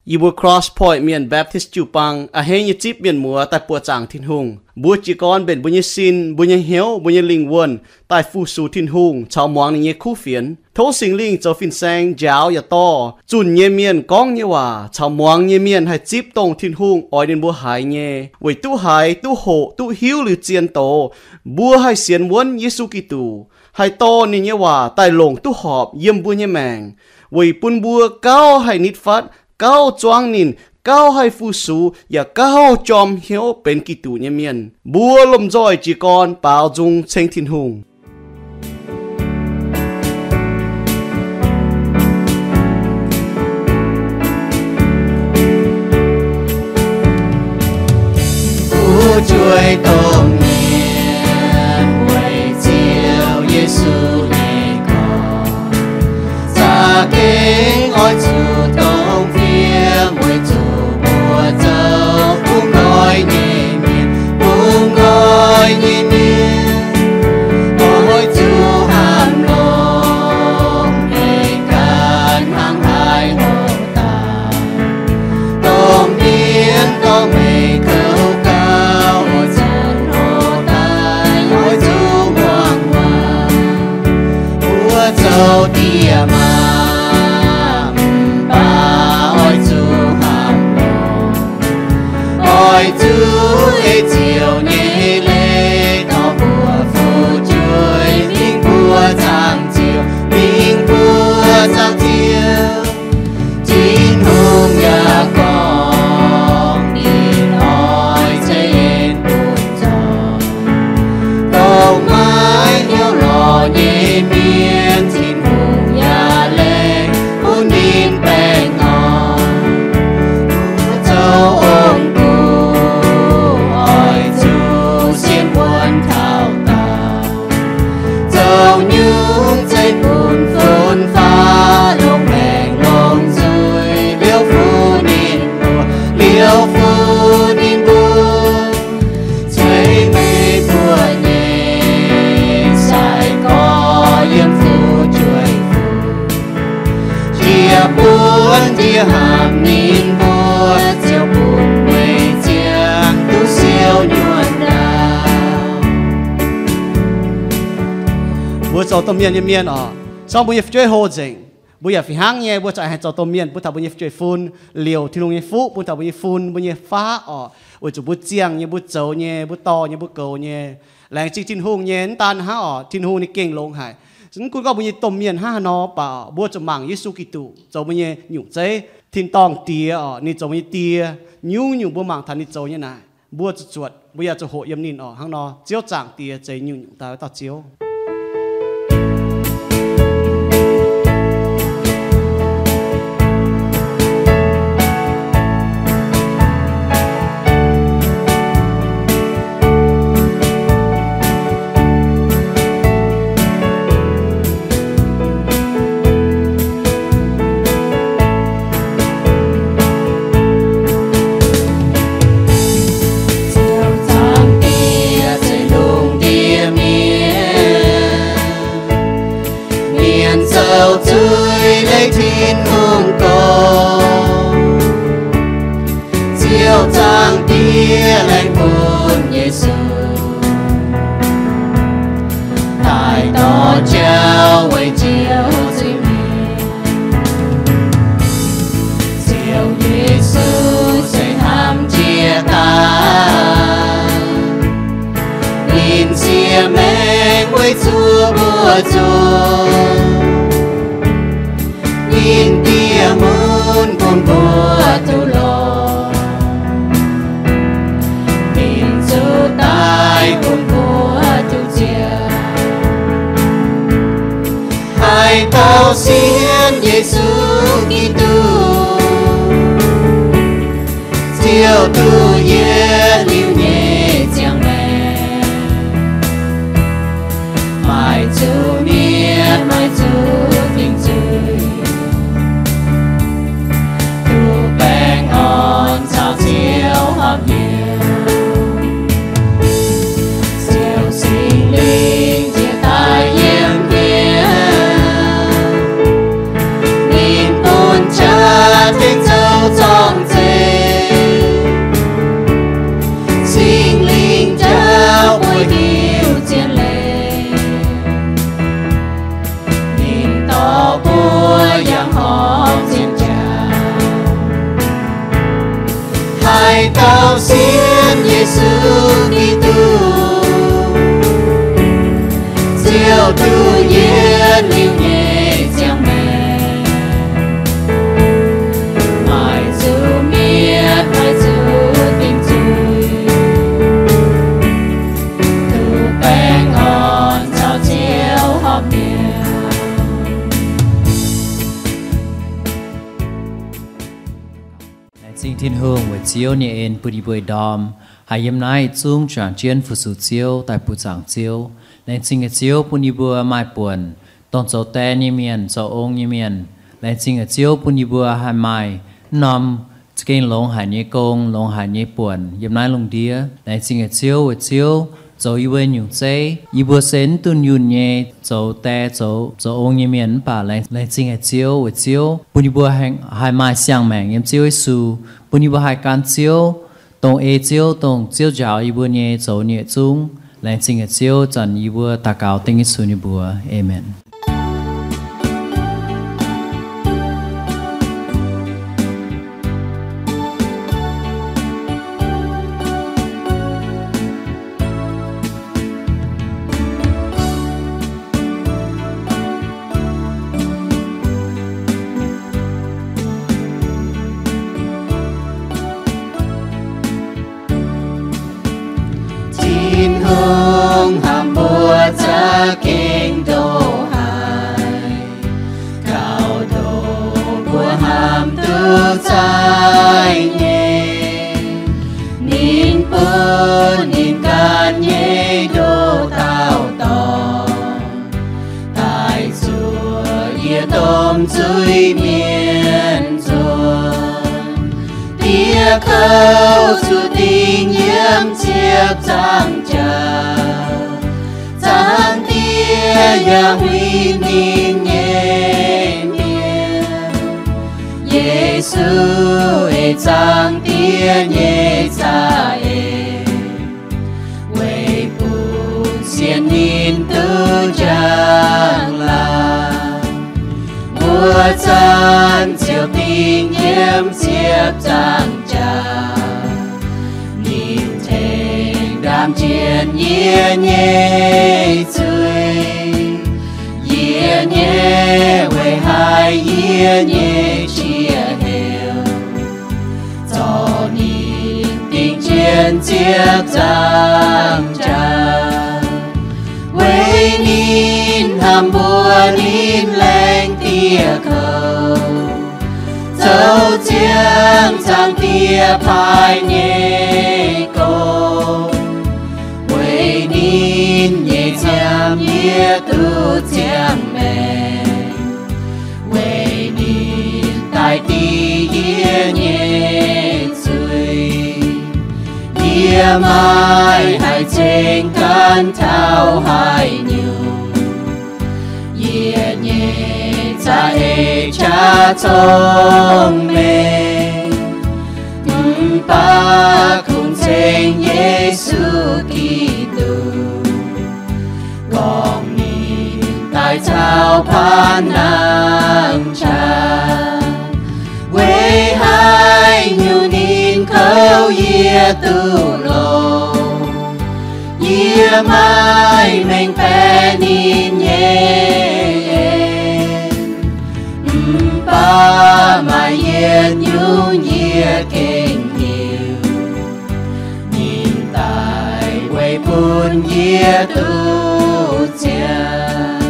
Yie mbuo Cross Point Mienh Baptist jiu-baang a'hneiv nyei zipv mienh muoz daaih buoqc zaangc Tin-Hungh. Mbuo jiez gorn mbenc mbuo nyei sin, mbuo nyei hnyouv, mbuo nyei lingh wuonh daaih fu-sux Tin-Hungh caux muangx ninh nyei kuv fienx. Tov Singx Lingh zoux fin-saeng njaaux yaac dorh zunh nyei mienh gorngv nyei waac caux muangx nyei mienh haih zipv dongh Tin-Hungh oix ninh mbuo haiz nyei, weic duqv haiz, duqv hoqc, duqv hiuv liuz zien doz, mbuo haih sienx wuonv Yesu Giduc, haih dorh ninh nyei waac daaih longc duqv horpc yiem mbuo nyei maengc, weic bun mbuo gauh haih nitv fatv, gauh zuangv ninh, gauh haih fu-sux, yaac gauh jorm hnyouv benx Giduc nyei mienh. Mbuo lomh nzoih jiez gorn baaux nzung ceng Tin-Hungh. Fu'jueiv domh mienh weic Ziouv Yesu nyei gorx, za'gengh oix zuqc dongh fiem weic zuqc mbuo zoux bun nqoi nyei mienh, bun nqoi nyei mienh. Oix zuqc hnamv longx, meih ganh hnangv haaix hoc daaih, dongh mienh dorh meih kouv gauh, oix zuqc nor daaih, oix zuqc muangx waac. Mbuo zoux diex maac mv baac oix zuqc hnamv longx, oix zuqc ei Ziouv nyei leiz dorh mbuo fu'jueiv mingh buoqc zaangc Ziouv, mingh buoqc zaangc Ziouv. Tin-Hungh yaac gorngv ninh oix ceix en bun zoux dongh maiv hnyouv lorz nyei mienh. Tin-Hungh yaac laengz bun ninh baengh orn. Mbuo zoux ong-guv oix zuqc sienx wuonv taux daauh. Zoux nyungc zeiv bun fun-faqv longx maengc longx nzuih, liouh fuqv ninh mbuo, liouh fuqv ninh mbuo. Ceix meih mbuo nyei sai-gorx yiem fu'jueiv fun, njiec buonv njiec hnamv ninh mbuo, ziouc bun meih ziangh duqv siou nyuonh ndaauv. Mbuo zoux domh mienh nyei mienh oc, sorng mbuo nyei fu'jueiv hlo nzengc. Mbuo yaac fih hnangv nyei, mbuo za'gengh haih zoux domh mienh bun taux mbuo nyei fu'jueiv fun, liouc Tin-Hungh nyei fuqv bun taux mbuo nyei fun, mbuo nyei faqv oc, weic zuqc mbuo ziangh nyei, mbuo zoux nyei, mbuo dorh nyei, mbuo goux nyei, laengz zingh Tin-Hungh nyei. Mv daan hnangv oc, Tin-Hungh ninh gengh longx haic. Mv gunv gorngv mbuo nyei domh mienh hnangv haaix nor, mv baac mbuo zuqc mangc Yesu Giduc zoux mbuo nyei nyungc zeiv, tin-dorngh Die oc, ninh zoux mbuo nyei Die. Nyungc-nyungc mbuo mangc taux ninh zoux nyei naaic, mbuo zuqc zuotc, mbuo yaac zuqc hoqc yiem ninh oc. Hnangv nor, Ziouv zaangc Die zeix nyungc-nyungc daaih dauh Ziouv. Ziouv zaangc Die se lungh ndiev mienh, mienh zoux zuiz leih Tin-Hungh gorx. Ziouv zaangc Die laengz bun Yesu daaih dorh jauv weic Ziouv zuiz-mienh. Ziouv Yesu se hnamv jiex daaih, ninh siev maengc weic zuqc mbuo zoqc. Ninh dieh mun bun mbuo duqv longx, ninh zuqc daaih bun mbuo duqv ziangh. Haaix dauh sienx Yesu Giduc, ziouc duqv yietc liuz nyei ziangh maengc, maiv zuqc mietc, maiv zuqc dingc zuiz, duqv baengh orn caux Ziouv horpc hnyouv. Ziouv Singx Lingh jiex daaih yiem hnyouv, ninh bun jaax tengx zoux zorc Yesu Giduc, Ziouv duqv yietc liuz nyei ziangh maengc, maaih zuqc mietc, maaih zuqc dingc zuiz, duqv baengh orn caux Ziouv horpc mi'aqv. Laengz zingh Tin-Hungh weic Ziouv nyei en bun yie mbuo ndorm haih yiem naaiv zungv juangc jienv fu-sux Ziouv daaih buoz-zaangc Ziouv. Laengz zingh Ziouv bun yie mbuo maaih buonc dongh zoux die nyei mienh, zoux ong nyei mienh. Laengz zingh Ziouv bun yie mbuo haih maaih m'norm za'gengh longx haic nyei gong, longx haic nyei buonc yiem naaiv lungh ndiev. Laengz zingh Ziouv weic Ziouv zoux yie mbuo nyungc zeiv. Yie mbuo se mv dunh yunh nyei zoux die, zoux, zoux ong nyei mienh, mv baac laengz zingh Ziouv weic Ziouv bun yie mbuo haih maaih siang-maengc yiem Ziouv Yesu, bun yie mbuo haih gan Ziouv, dongh ei Ziouv, dongh Ziouv njaaux yie mbuo nyei zoux nyei zungv. Laengz zingh Ziouv. Zanc yie mbuo daux gaux dengv Yesu nyei mbuox. Aamen. Tin-Hungh hnamv mbuo za'gengh ndoqc haic, gauh ndoqc mbuo hnamv duqv zaih nyei. Ninh bun ninh ganh nyei ndoqc daauh dorngx daaih zuoqc yie domh zuiz-mienh nzuonx. Diex kouv zuqc dingh yiem ziepc nzaangc jaax, Zaangc Diex yaac huin ninh nyei mienh. Yesu ei Zaangc Diex nyei za'eix, weic bun sienx ninh duqv njang-laangc. Mbuo zanc ziouc dingh yiem ziepc nzaangc jaax, ninh tengx ndaam jienv yie nyei zuiz. Yie nyei weic haih yie nyei qiex heuc, zorqv ninh dingh jienv ziepc nzaangc jaax. Weic ninh hnamv mbuo, ninh laengz dieh kouv, zoux ziangx Zaangc Diex paaiv nyei gong. Weic ninh nyei nziaamv yie duqv ziangh maengc, weic ninh daaih dingh yie nyei zuiz. Yie maiv haih ceng gan taux haaix nyungc, yie nyei za'eix qaqv cong-mengh, mv baac kungx ceng Yesu Giduc, gorngv ninh daaih caux paanv nangh qaqv. Weic haaix nyungc ninh kouv yie duqv longx, yie maiv mengh baeqc ninh nyei en. Mv baac maaih yietc nyungc yie gengh hiuv, ninh daaih weic bun yie duqv ziangh.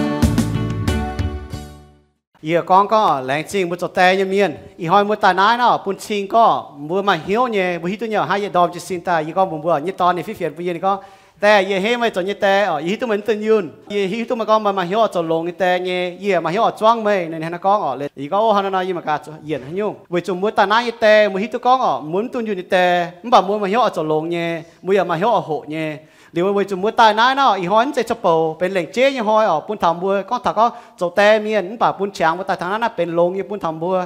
Yie gorngv gorngv, laengz zingh mbuo zoux die nyei mienh. Ih hnoi mbuo daaih naaiv nor bun cing gorngv mbuo maaih hnyouv nyei, mbuo hiuv duqv nyei oc. Hnangv yie ndorm jiez sin daaih, yie gorngv mbuox mbuo nyei dorn ninh fiev fienx bun yie, ninh gorngv, Die, yie hnamv meih zoux nyei die oc. Yie hiuv duqv meih mv dunh yunh. Yie hiuv duqv meih gorngv meih maaih hnyouv oix zoux longx nyei die nyei. Yie maaih hnyouv oix zuangv meih. Ninh hnangv naaiv gorngv oc. Yie gorngv, O, hnangv naaiv nor yie mangc gaax yienc haaix nyungc. Weic zuqc mbuo daaih naaiv nyei die, mbuo hiuv duqv gorngv oc, mbuo mv dunh yunh nyei die, mv baac mbuo maaih hnyouv oix zoux longx nyei, mbuo yaac maaih hnyouv oix hoqc nyei. Liuz weic zuqc mbuo daaih naaiv nor, ih hnoi mv zeiz cou bouc, benx lengc jeiv nyei hnoi oc, bun taux mbuo gorngv taux gorngv zoux die mienh mv baac bun qangx mbuo daaih taux naaiv, naaiv benx longx nyei bun taux mbuo.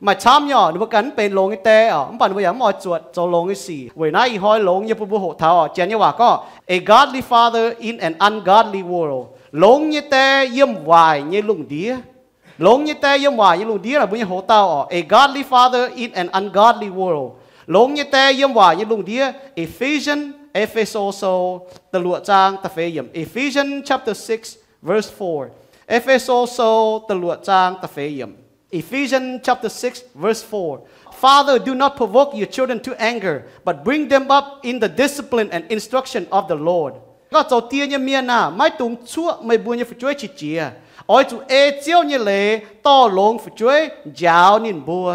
Maaih camv nyei oc, ninh mbuo ganh mv benx longx nyei die oc, mv baac ninh mbuo yaac mv oix zuotc zoux longx nyei sic. Weic naaiv ih hnoi longx nyei bun mbuo hoqc taux oc. Janx nyei waac gorngv, A godly father in an ungodly world. Longx nyei die yiem waaic nyei lungh ndiev. Longx nyei die yiem waaic nyei lungh ndiev, mbuo nyei hoc dauh oc. A godly father in an ungodly world. Longx nyei die yiem waaic nyei lungh ndiev. Ephesians E^fe^so Sou da'luoqc zaang da'feix yiemc. Ephesians chapter six, verse four. E^fe^so Sou da'luoqc zaang da'feix yiemc. Ephesians chapter six, verse four. Father, do not provoke your children to anger, but bring them up in the discipline and instruction of the Lord. Gorngv zoux die nyei mienh aah, maiv dungx cuoqv meih mbuo nyei fu'jueiv qiex jiez. Oix zuqc ei Ziouv nyei leiz dorh longx fu'jueiv njaaux ninh mbuo.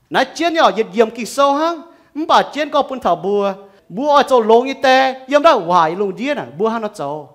Naaiv jienv nyei oc, yietc yiemc Ging-Sou hnangv, mv baac jienv gorngv bun taux mbuo, mbuo oix zoux longx nyei die yiem naaiv waaic lungh ndiev naaic, mbuo hnangv nor zoux.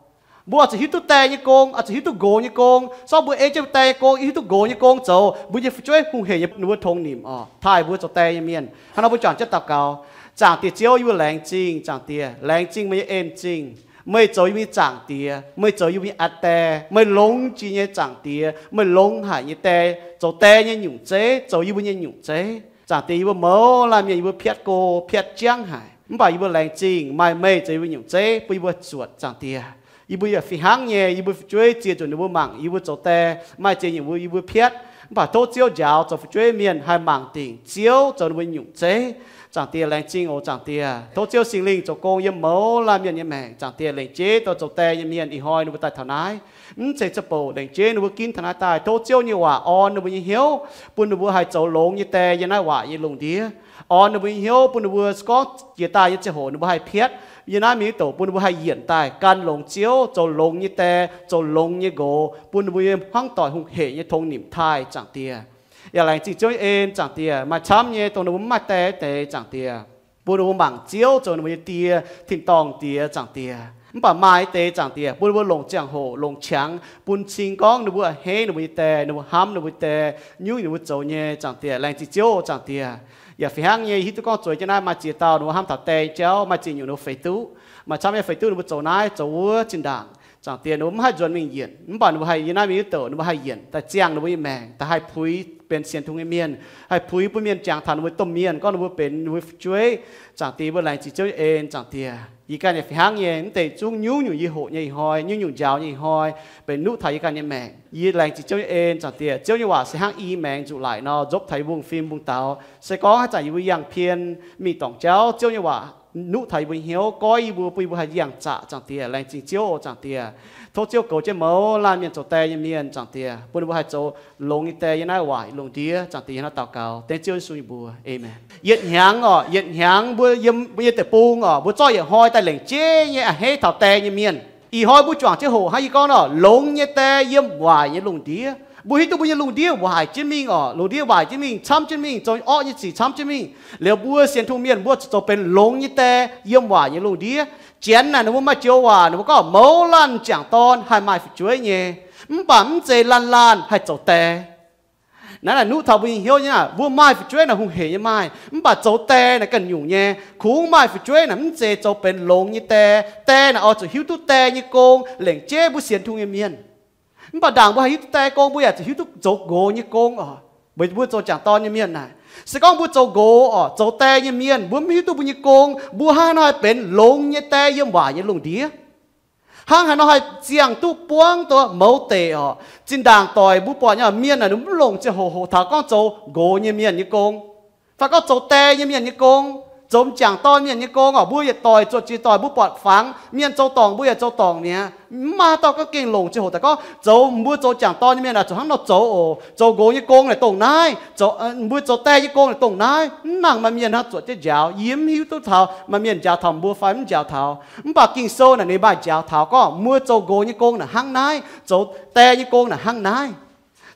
Mbuo oix zuqc hiuv duqv die nyei gong, oix zuqc hiuv duqv nqox nyei gong. Se gorngv mbuo ei jienv die nyei gong, hiuv duqv nqox nyei gong zoux, mbuo nyei fu'jueiv hungh heic nyei, ninh mbuo tongx nimc oc, taaih mbuo zoux die nyei mienh. Hnangv nor mbuo juangc jienv daux gaux. Zaangc Diex Ziouv, yie mbuo laengz zingh, Zaangc Diex, laengz zingh meih nyei en zingh. Meih zoux yie mbuo nyei Zaangc Diex, meih zoux yie mbuo nyei aa die, meih longx jiex nyei Zaangc Diex, meih longx haic nyei die, zoux die nyei nyungc zeiv, zoux yie mbuo nyei nyungc zeiv. Zaangc Diex, yie mbuo mouz laanh mienh yie mbuo piatv go, piatv jangv haic, mv baac yie mbuo laengz zingh maaih meih zoux yie mbuo nyungc zeiv bun yie mbuo zuotc, Zaangc Diex. Yie mbuo yaac fih hnangv nyei, yie mbuo fu'jueiv ziex nzunc ninh mbuo mangc yie mbuo zoux die, maaih ziex nyungc mbuo yie mbuo piatv, mv baac tov Ziouv njaaux zoux fu'jueiv mienh haih mangc dingc Ziouv zoux ninh mbuo nyungc zeiv. Zaangc Diex, laengz zingh oc, Zaangc Diex. Tov Ziouv Singx Lingh zoux gong yiem mouz laanh mienh nyei maengc, Zaangc Diex, lengc jeiv dongh zoux die nyei mienh ih hnoi ninh mbuo daaih taux naaiv. Mv zeiz za'bouc, lengc jeiv ninh mbuo ginv taux naaiv daaih, tov Ziouv nyei waac orn ninh mbuo nyei hnyouv, bun ninh mbuo haih zoux longx nyei die yiem naaiv waaic nyei lungh ndiev. Orn ninh mbuo nyei hnyouv bun ninh mbuo se gorngv jiex daaih nyei ziangh hoc ninh mbuo haih piatv yiem naaiv mingh douc, bun ninh mbuo haih yienc daaih gan longx Ziouv, zoux longx nyei die, zoux longx nyei nqox, bun ninh mbuo nyei hmuangv doic hungh heic nyei tongx nimc taaih, Zaangc Diex. Yaac laengz zingh Ziouv nyei en, Zaangc Diex. Maaih camv nyei dongh ninh mbuo mv maaih die deix, Zaangc Diex, bun ninh mbuo mangc Ziouv zoux ninh mbuo nyei Die, tin-dorngh Diex, Zaangc Diex. Mv baac maaih deix, Zaangc Diex, bun ninh mbuo longc ziangh hoc, longc qangx bun cing gorngv ninh mbuo a'hneiv ninh mbuo nyei die, ninh mbuo hnamv ninh mbuo die, nyungc ninh mbuo zoux nyei, Zaangc Diex. Laengz zingh Ziouv, Zaangc Diex. Yaac fih hnangv nyei, hiuv duqv gorngv zueiz jienv naaiv maaih ziex dauh ninh mbuo hnamv taux die nyei jauv, maaih ziex nyungc ninh mbuo feix duqv, maaih camv nyei feix duqv ninh mbuo zoux naaiv zoux wuov zinh ndaangc, Zaangc Diex, ninh mbuo mv haih nzuonx mingh yienc. Mv baac ninh mbuo haih yiem naaiv mingh wuov douc, ninh mbuo haih yienc daaih ziangh ninh mbuo nyei maengc, daaih haih puix benx sienx tungx nyei mienh, haih puix bun mienh jangx taux ninh mbuo domh mienh gorngv ninh mbuo benx ninh mbuo fu'jueiv. Zaangc Diex, mbuo laengz zingh Ziouv nyei en, Zaangc Diex. Yie ganh yaac fih hnangv nyei, mv deix zungv nyungc-nyungc yie hoqc nyei ih hnoi, nyungc-nyungc njaaux nyei ih hnoi, benx nuqv taux yie ganh nyei maengc. Yie laengz zingh Ziouv nyei en, Zaangc Diex. Ziouv nyei waac se hnangv i maengx nzuqc laic nor, nzopv taux yie mbuo fim mbuo daux. Se gorngv haaix zanc yie mbuo yangh pien mingh dorngc jauv, Ziouv nyei waac nuqv taux yie mbuo hnyouv, goiv yie mbuo, bun yie mbuo haih yangh zaqc, Zaangc Diex. Laengz zingh Ziouv oc, Zaangc Diex. Tov Ziouv goux jienv mouz laanh mienh zoux die nyei mienh, Zaangc Diex, bun ninh mbuo haih zoux longx nyei die yiem naaiv waaic lungh ndiev, Zaangc Diex. Yie hnangv daux gaux dengv Ziouv Yesu nyei mbuox, Aamen. Yietc hnyangx oc, yietc hnyangx mbuo yiem mbuo nyei deic-bung oc, mbuo zorqv yietc hnoi daaih lengc jeiv nyei a'hneiv taux die nyei mienh. Ih hnoi mbuo juangc jienv hoqc hnangv yie gorngv nor, longx nyei die yiem waaic nyei lungh ndiev. Mbuo hiuv duqv mbuo nyei lungh ndiev waaic jienv mingh oc, lungh ndiev waaic jienv mingh, camv jienv mingh, zoux orqv nyei zic camv jienv mingh. Liuz mbuo sienx tungh mienh mbuo zuqc zoux benx longx nyei die yiem waaic nyei lungh ndiev. Janx naaic ninh mbuo maaih joux waac, ninh mbuo gorngv mouz laanh m'jangc dorn haih maaih fu'jueiv nyei, mv baac mv zeiz laanh laanh haih zoux die. Naaiv naaic nuqv taux mbuo nyei hnyouv nyei aqv. Mbuo maaih fu'jueiv naaic hungh heic nyei maaih, mv baac zoux die naaic ganh nyungc nyei. Kungx maaih fu'jueiv naaic mv zeiz zoux benx longx nyei die. Die naaic oix zuqc hiuv duqv die nyei gong, lengc jeiv mbuo sienx tungh nyei mienh. Mv baac ndaangc mbuo haih hiuv duqv die gong, mbuo yaac zuqc hiuv duqv zoux nqox nyei gong oc. Weic mbuo zoux m'jangc dorn nyei mienh naaic, se gorngv mbuo zoux nqox oc, zoux die nyei mienh, mbuo mv hiuv duqv mbuo nyei gong, mbuo hnangv haaix nor haih benx longx nyei die yiem waaic nyei lungh ndiev? Hnangv haaix nor haih ziangh duqv buangv duqv mouz deic oc? Zinh ndaangc doic mbuo buatc nyei mienh naaic, ninh mv longc ziangh hoc hoqc taux gorngv zoux nqox nyei mienh nyei gong, fai gorngv zoux die nyei mienh nyei gong, zoux m'jangc dorn mienh nyei gong oc. Mbuo yietc doic zuotc jiex doic mbuo buatc fangx mienh zoux dorngc, mbuo yaac zoux dorngc mi'aqv. Mv maaih haaix dauh gorngv gengh longc ziangh hoc daaih gorngv zoux, mbuo zoux m'jangc dorn nyei mienh naaic zuqc hnangv nor zoux oc. Zoux nqox nyei gong naaic dongh naaiv, mbuo zoux die nyei gong naaic dongh naaiv. Mv nangc maaih mienh hnangv zuotc jienv njaaux. Yie mv hiuv duqv taux maaih mienh njaaux taux mbuo fai mv njaaux taux. Mv baac Ging-Sou naaic ninh maaih njaaux taux gorngv mbuo zoux nqox nyei gong naaic hnangv naaiv, zoux die nyei gong naaic hnangv naaiv.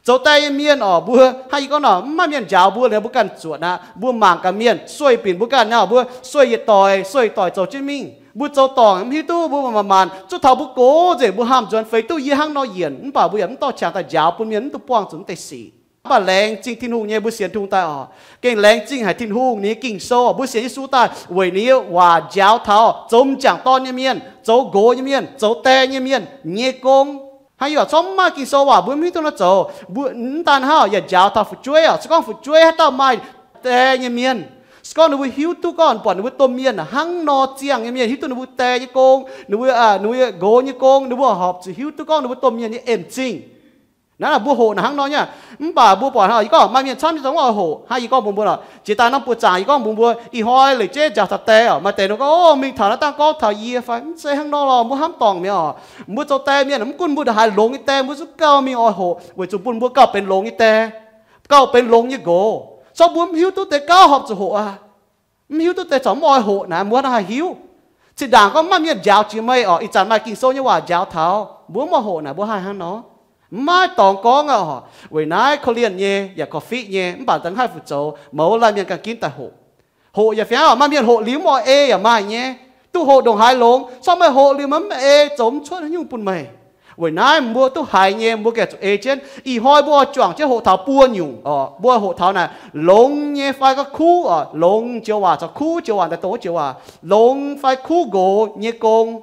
Zoux die nyei mienh oc, mbuo hnangv yie gorngv nor, mv maaih mienh njaaux mbuo liuz mbuo ganh zuotc aqv. Mbuo mangc gaax mienh sueih binc mbuo ganh nor, mbuo sueih yietc doic sueih doic zoux jienv mingh. Mbuo zoux dorngc mv hiuv duqv, mbuo manc-manc zuqc taux mbuo gox nzengc, mbuo haamh nzuonx feix duqv yie hnangv nor yienc, mv baac mbuo yaac mv dorh qangx daaih njaaux bun mienh mv duqv buangh zuqc mv deix sic. Mv baac laengz zingh Tin-Hungh nyei, mbuo sienx Tungh daaih oc, gengh laengz zingh haic Tin-Hungh, ninh nyei Ging-Sou oc, mbuo sienx Yesu daaih weic ninh nyei waac njaaux taux zoux m'jangc dorn nyei mienh, zoux nqox nyei mienh, zoux die nyei mienh nyei gong. Hnangv yie corc mv maaih Ging-Sou waac mbuo mv hiuv duqv nor zoux. Mbuo mv daan hnangv oc, yaac njaaux taux fu'jueiv oc. Se gorngv fu'jueiv haaix dauh maaih die nyei mienh, se gorngv ninh mbuo hiuv duqv gorngv buatc ninh mbuo domh mienh hnangv nor ziangh nyei mienh, hiuv duqv ninh mbuo die nyei gong, ninh mbuo, ninh mbuo nqox nyei gong, ninh mbuo horpc zuqc hiuv duqv gorngv ninh mbuo domh mienh nyei en zingh. Naaiv mbuo hoqc naaic hnangv nor nyei. Mv baac mbuo buatc hnangv, yie gorngv maaih mienh camv nyei zong mv oix hoqc. Hnangv yie gorngv mbuox mbuo lorqc, jiex daaih nor mbuo zaangc, yie gorngv mbuox mbuo, ih hnoi leic jeiv nziaauc taux die oc, maaih deix nor gorngv, ov, mingh taux naaiv dangh gorngv taux yie fai? Mv zeiz hnangv nor lorqc. Mbuo hnamv dorngc mi'aqv oc. Mbuo zoux die mienh, mv gunv mbuo ndongc haaix longx nyei die, mbuo zungv gauh mingh oix hoqc weic zuqc bun mbuo gauh benx longx nyei die, gauh benx longx nyei nqox. Zorqv mbuo mv hiuv duqv deix gauh horpc zuqc hoqc aqv. Mv hiuv duqv deix corc mv oix hoqc naaic, mbuo hnangv haaix hiuv? Zinh ndaangc gorngv maaih mienh njaaux jiex meih oc, ih zanc maaih Ging-Sou nyei waac njaaux taux, mbuo mv oix hoqc naaic, mbuo haih hnangv nor? Mv maaih dorngx gorngv aqv oc. Weic naaiv korv-lienh nyei yaac korv-fiqv nyei, mv baac da'haih fu-zoux mouz laanh mienh ganh ginv daaih hoqc. Hoqc yaac fienx oc. Maaih mienh hoqc liuz mv oix ei yaac maaih nyei. Duqv hoqc ndongc haaix longx, corc meih hoqc liuz meih mv ei, zoux mv cuotv haaix nyungc bun meih. Weic naaiv mbuo duqv haiz nyei, mbuo gengh zuqc ei jienv. Ih hnoi mbuo oix juangc jienv hoqc taux buo nyungc oc. Mbuo hoqc taux naaic longx nyei fai gorngv kuv oc, longx joux waac caux kuv joux waac, daaih dongh wuov joux waac, longx fai kuv nqox nyei gong,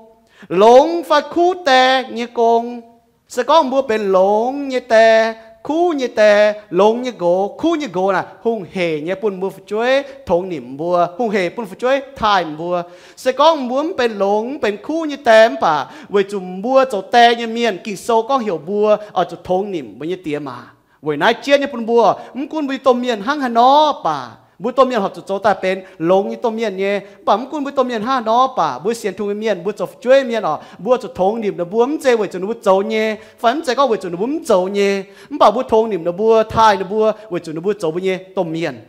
longx fai kuv die nyei gong. Se gorngv mbuo benx longx nyei die, kuv nyei die, longx nyei nqox, kuv nyei nqox naaic, hungh heic nyei bun mbuo fu'jueiv tongx nimc mbuo, hungh heic bun fu'jueiv taaih mbuo. Se gorngv mbuo mv benx longx, mv benx kuv nyei die mv baac weic zuqc mbuo zoux die nyei mienh, Ging-Sou gorngv heuc mbuo oix zuqc tongx nimc mbuo nyei diex maac. Weic naaiv jienv nyei bun mbuo, mv gunv mbuo nyei domh mienh hnangv haaix nor baac, mbuo domh mienh horpc zuqc zoux daaih benx longx nyei domh mienh nyei. Mv baac mv gunv mbuo domh mienh hnangv haaix nor baac, mbuo sienx Tin-Hungh nyei mienh, mbuo zoux fu'jueiv mienh oc, mbuo zuqc tongx nimc ninh mbuo, mv zeiz weic zuqc ninh mbuo zoux nyei, fai mv zeiz gorngv weic zuqc ninh mbuo mv zoux nyei. Mv baac mbuo tongx nimc ninh mbuo, taaih ninh mbuo, weic zuqc ninh mbuo zoux mbuo nyei domh mienh.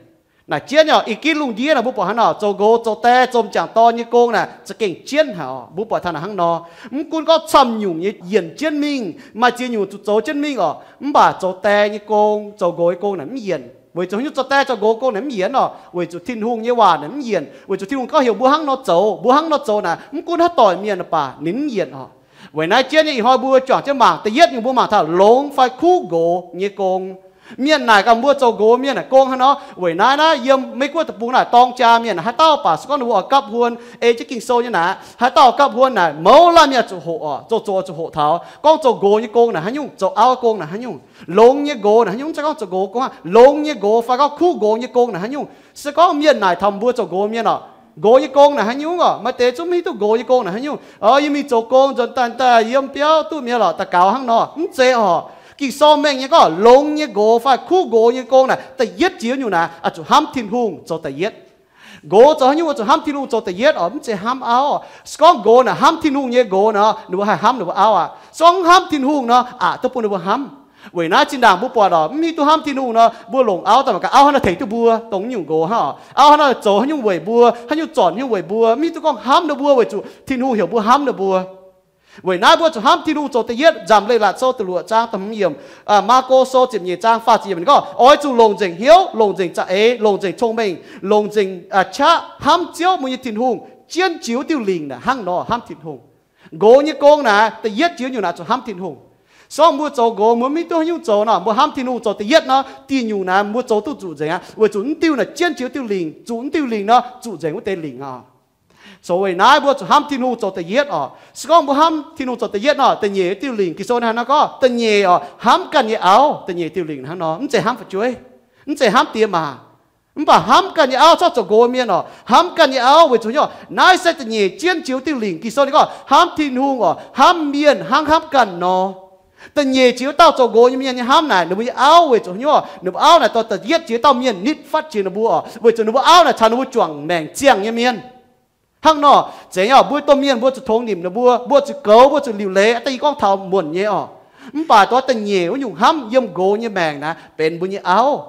Naaic jienv nyei oc. Ih ginv lungh ndiev naaic mbuo buatc hnangv nor, zoux nqox, zoux die, zoux m'jangc dorn nyei gong naaic za'gengh jienv haic oc. Mbuo buatc taux naaic hnangv nor, mv gunv gorngv camv nyungc nyei yienc jienv mingh, maaih ziex nyungc zuqc zoux jienv mingh oc, mv baac zoux die nyei gong, zoux nqox nyei gong naaic mv yienc. Weic zuqc haaix nyungc? Zoux die zoux nqox gong naaic mv yienc oc, weic zuqc Tin-Hungh nyei waac naaic mv yienc. Weic zuqc Tin-Hungh gorngv heuc mbuo hnangv nor zoux, mbuo hnangv nor zoux naaic, mv gunv haaix doic mienh baac ninh mv yienc oc. Weic naaiv jienv nyei ih hnoi mbuo juangc jienv mangc. Da'yietv nyungc mbuo mangc taux longx fai kuv nqox nyei gong. Mienh naaic gaax mbuo zoux nqox mienh naaic gong hnangv nor. Weic naaiv naaiv yiem Meiv Guoqv deic-bung naaic dorng jaa mienh haaix dauh baac se gorngv ninh mbuo oix gapv huon, ei jienv Ging-Sou nyei naaic, haaix dauh gapv huon naaic, mouz laanh mienh zuqc hoqc oc, zoux zoux zuqc hoqc taux gorngv zoux nqox nyei gong naaic haaix nyungc, zoux auv gong naaic haaix nyungc, longx nyei nqox naaic haaix nyungc, mv zeiz gorngv zoux nqox gong hnangv, longx nyei nqox fai gorngv kuv nqox nyei gong naaic haaix nyungc. Se gorngv mienh naaic taux mbuo zoux nqox mienh oc, nqox nyei gong naaic haaix nyungc oc, maaih deix zungv mv hiuv duqv nqox nyei gong naaic haaix nyungc. Oc, yie mingh zoux gong nzuonx daaih, daaih yiem biauv duqv mi'aqv lorqc, daux gaux hnangv nor. Mv zeiz oc. Ging-Sou mengh nyei gorngv longx nyei nqox fai kuv nqox nyei gong naaic, da'yietv jiex nyungc naaic oix zuqc hnamv Tin-Hungh zoux da'yietv. Nqox zoux haaix nyungc oix zuqc hnamv Tin-Hungh zoux da'yietv oc, mv zeiz hnamv auv oc. Se gorngv nqox naaic hnamv Tin-Hungh nyei nqox nor, ninh mbuo haih hnamv ninh mbuo auv aqv. Se gorngv mv hnamv Tin-Hungh nor, aqc duqv bun ninh mbuo hnamv. Weic naaiv zinh ndaangc mbuo buatc oc, mv hiuv duqv hnamv Tin-Hungh nor, mbuo longc auv daaih mangc gaax, auv hnangv naaiv tengx duqv mbuo dongh nyungc nqox hnangv oc. Auv hnangv naaiv zoux haaix nyungc weic mbuo, haaix nyungc zornc haaix nyungc weic mbuo, mv hiuv duqv gorngv hnamv ninh mbuo weic zuqc Tin-Hungh heuc mbuo hnamv ninh mbuo. Weic naaiv mbuo zuqc hnamv Tin-Hungh zoux da'yietv. Nzamc Leiz-Latc Sou da'luoqc zaang da'hmz yiemc, Maako Sou ziepc nyeic zaang faah ziepc yiemc ninh gorngv, oix zuqc longc nzengc hnyouv, longc nzengc za'eix, longc nzengc cong-mengh, longc nzengc qaqv hnamv Ziouv mbuo nyei Tin-Hungh, jienv jiux diuh lingc naaic hnangv nor hnamv Tin-Hungh. Nqox nyei gong naaic da'yietv jiex nyungc naaic zuqc hnamv Tin-Hungh. Se gorngv mbuo zoux nqox, mbuo mv hiuv duqv haaix nyungc zoux nor, mbuo hnamv Tin-Hungh zoux da'yietv nor, dieh nyungc naaic mbuo zoux duqv zuqc nzengc aqv, weic zuqc mv diuh naaic jienv jiux diuh lingc, zuqc mv diuh lingc nor zuqc nzengc wuov deix lingc aqv. Zoux weic naaiv mbuo zuqc hnamv Tin-Hungh zoux da'yietv oc. Se gorngv mbuo hnamv Tin-Hungh zoux da'yietv nor, da'nyeic diuh lingc, Ging-Sou naaic hnangv nor gorngv, da'nyeic oc, hnamv ganh nyei auv. Da'nyeic diuh lingc hnangv nor, mv zeiz hnamv fu'jueiv, mv zeiz hnamv diex maac, mv baac hnamv ganh nyei auv. Corc zoux nqox mienh oc, hnamv ganh nyei auv weic zuqc hnyouv. Naaiv se da'nyeic jienv jiux diuh lingc. Ging-Sou ninh gorngv hnamv Tin-Hungh oc, hnamv mienh hnangv hnamv ganh nor. Da'nyeic jiex wuov dauh zoux nqox nyei mienh nyei hnamv naaic, ninh mbuo nyei auv weic zuqc hnyouv, ninh mbuo auv naaic dorh da'yietv jiex dauh mienh nitv fatv jiex ninh mbuo oc, weic zuqc ninh mbuo auv naaic caux ninh mbuo juangc maengc ziangh nyei mienh. Hnangv nor, zeiz nyei oc, mbuo domh mienh mbuo zuqc tongx nimc ninh mbuo, mbuo zuqc goux, mbuo zuqc liuc leiz, da'yie gorngv taux muonc nyei oc. Mv baac dongh da'nyeic wuov nyungc hnamv yiem nqox nyei maengc naaic benx mbuo nyei auv.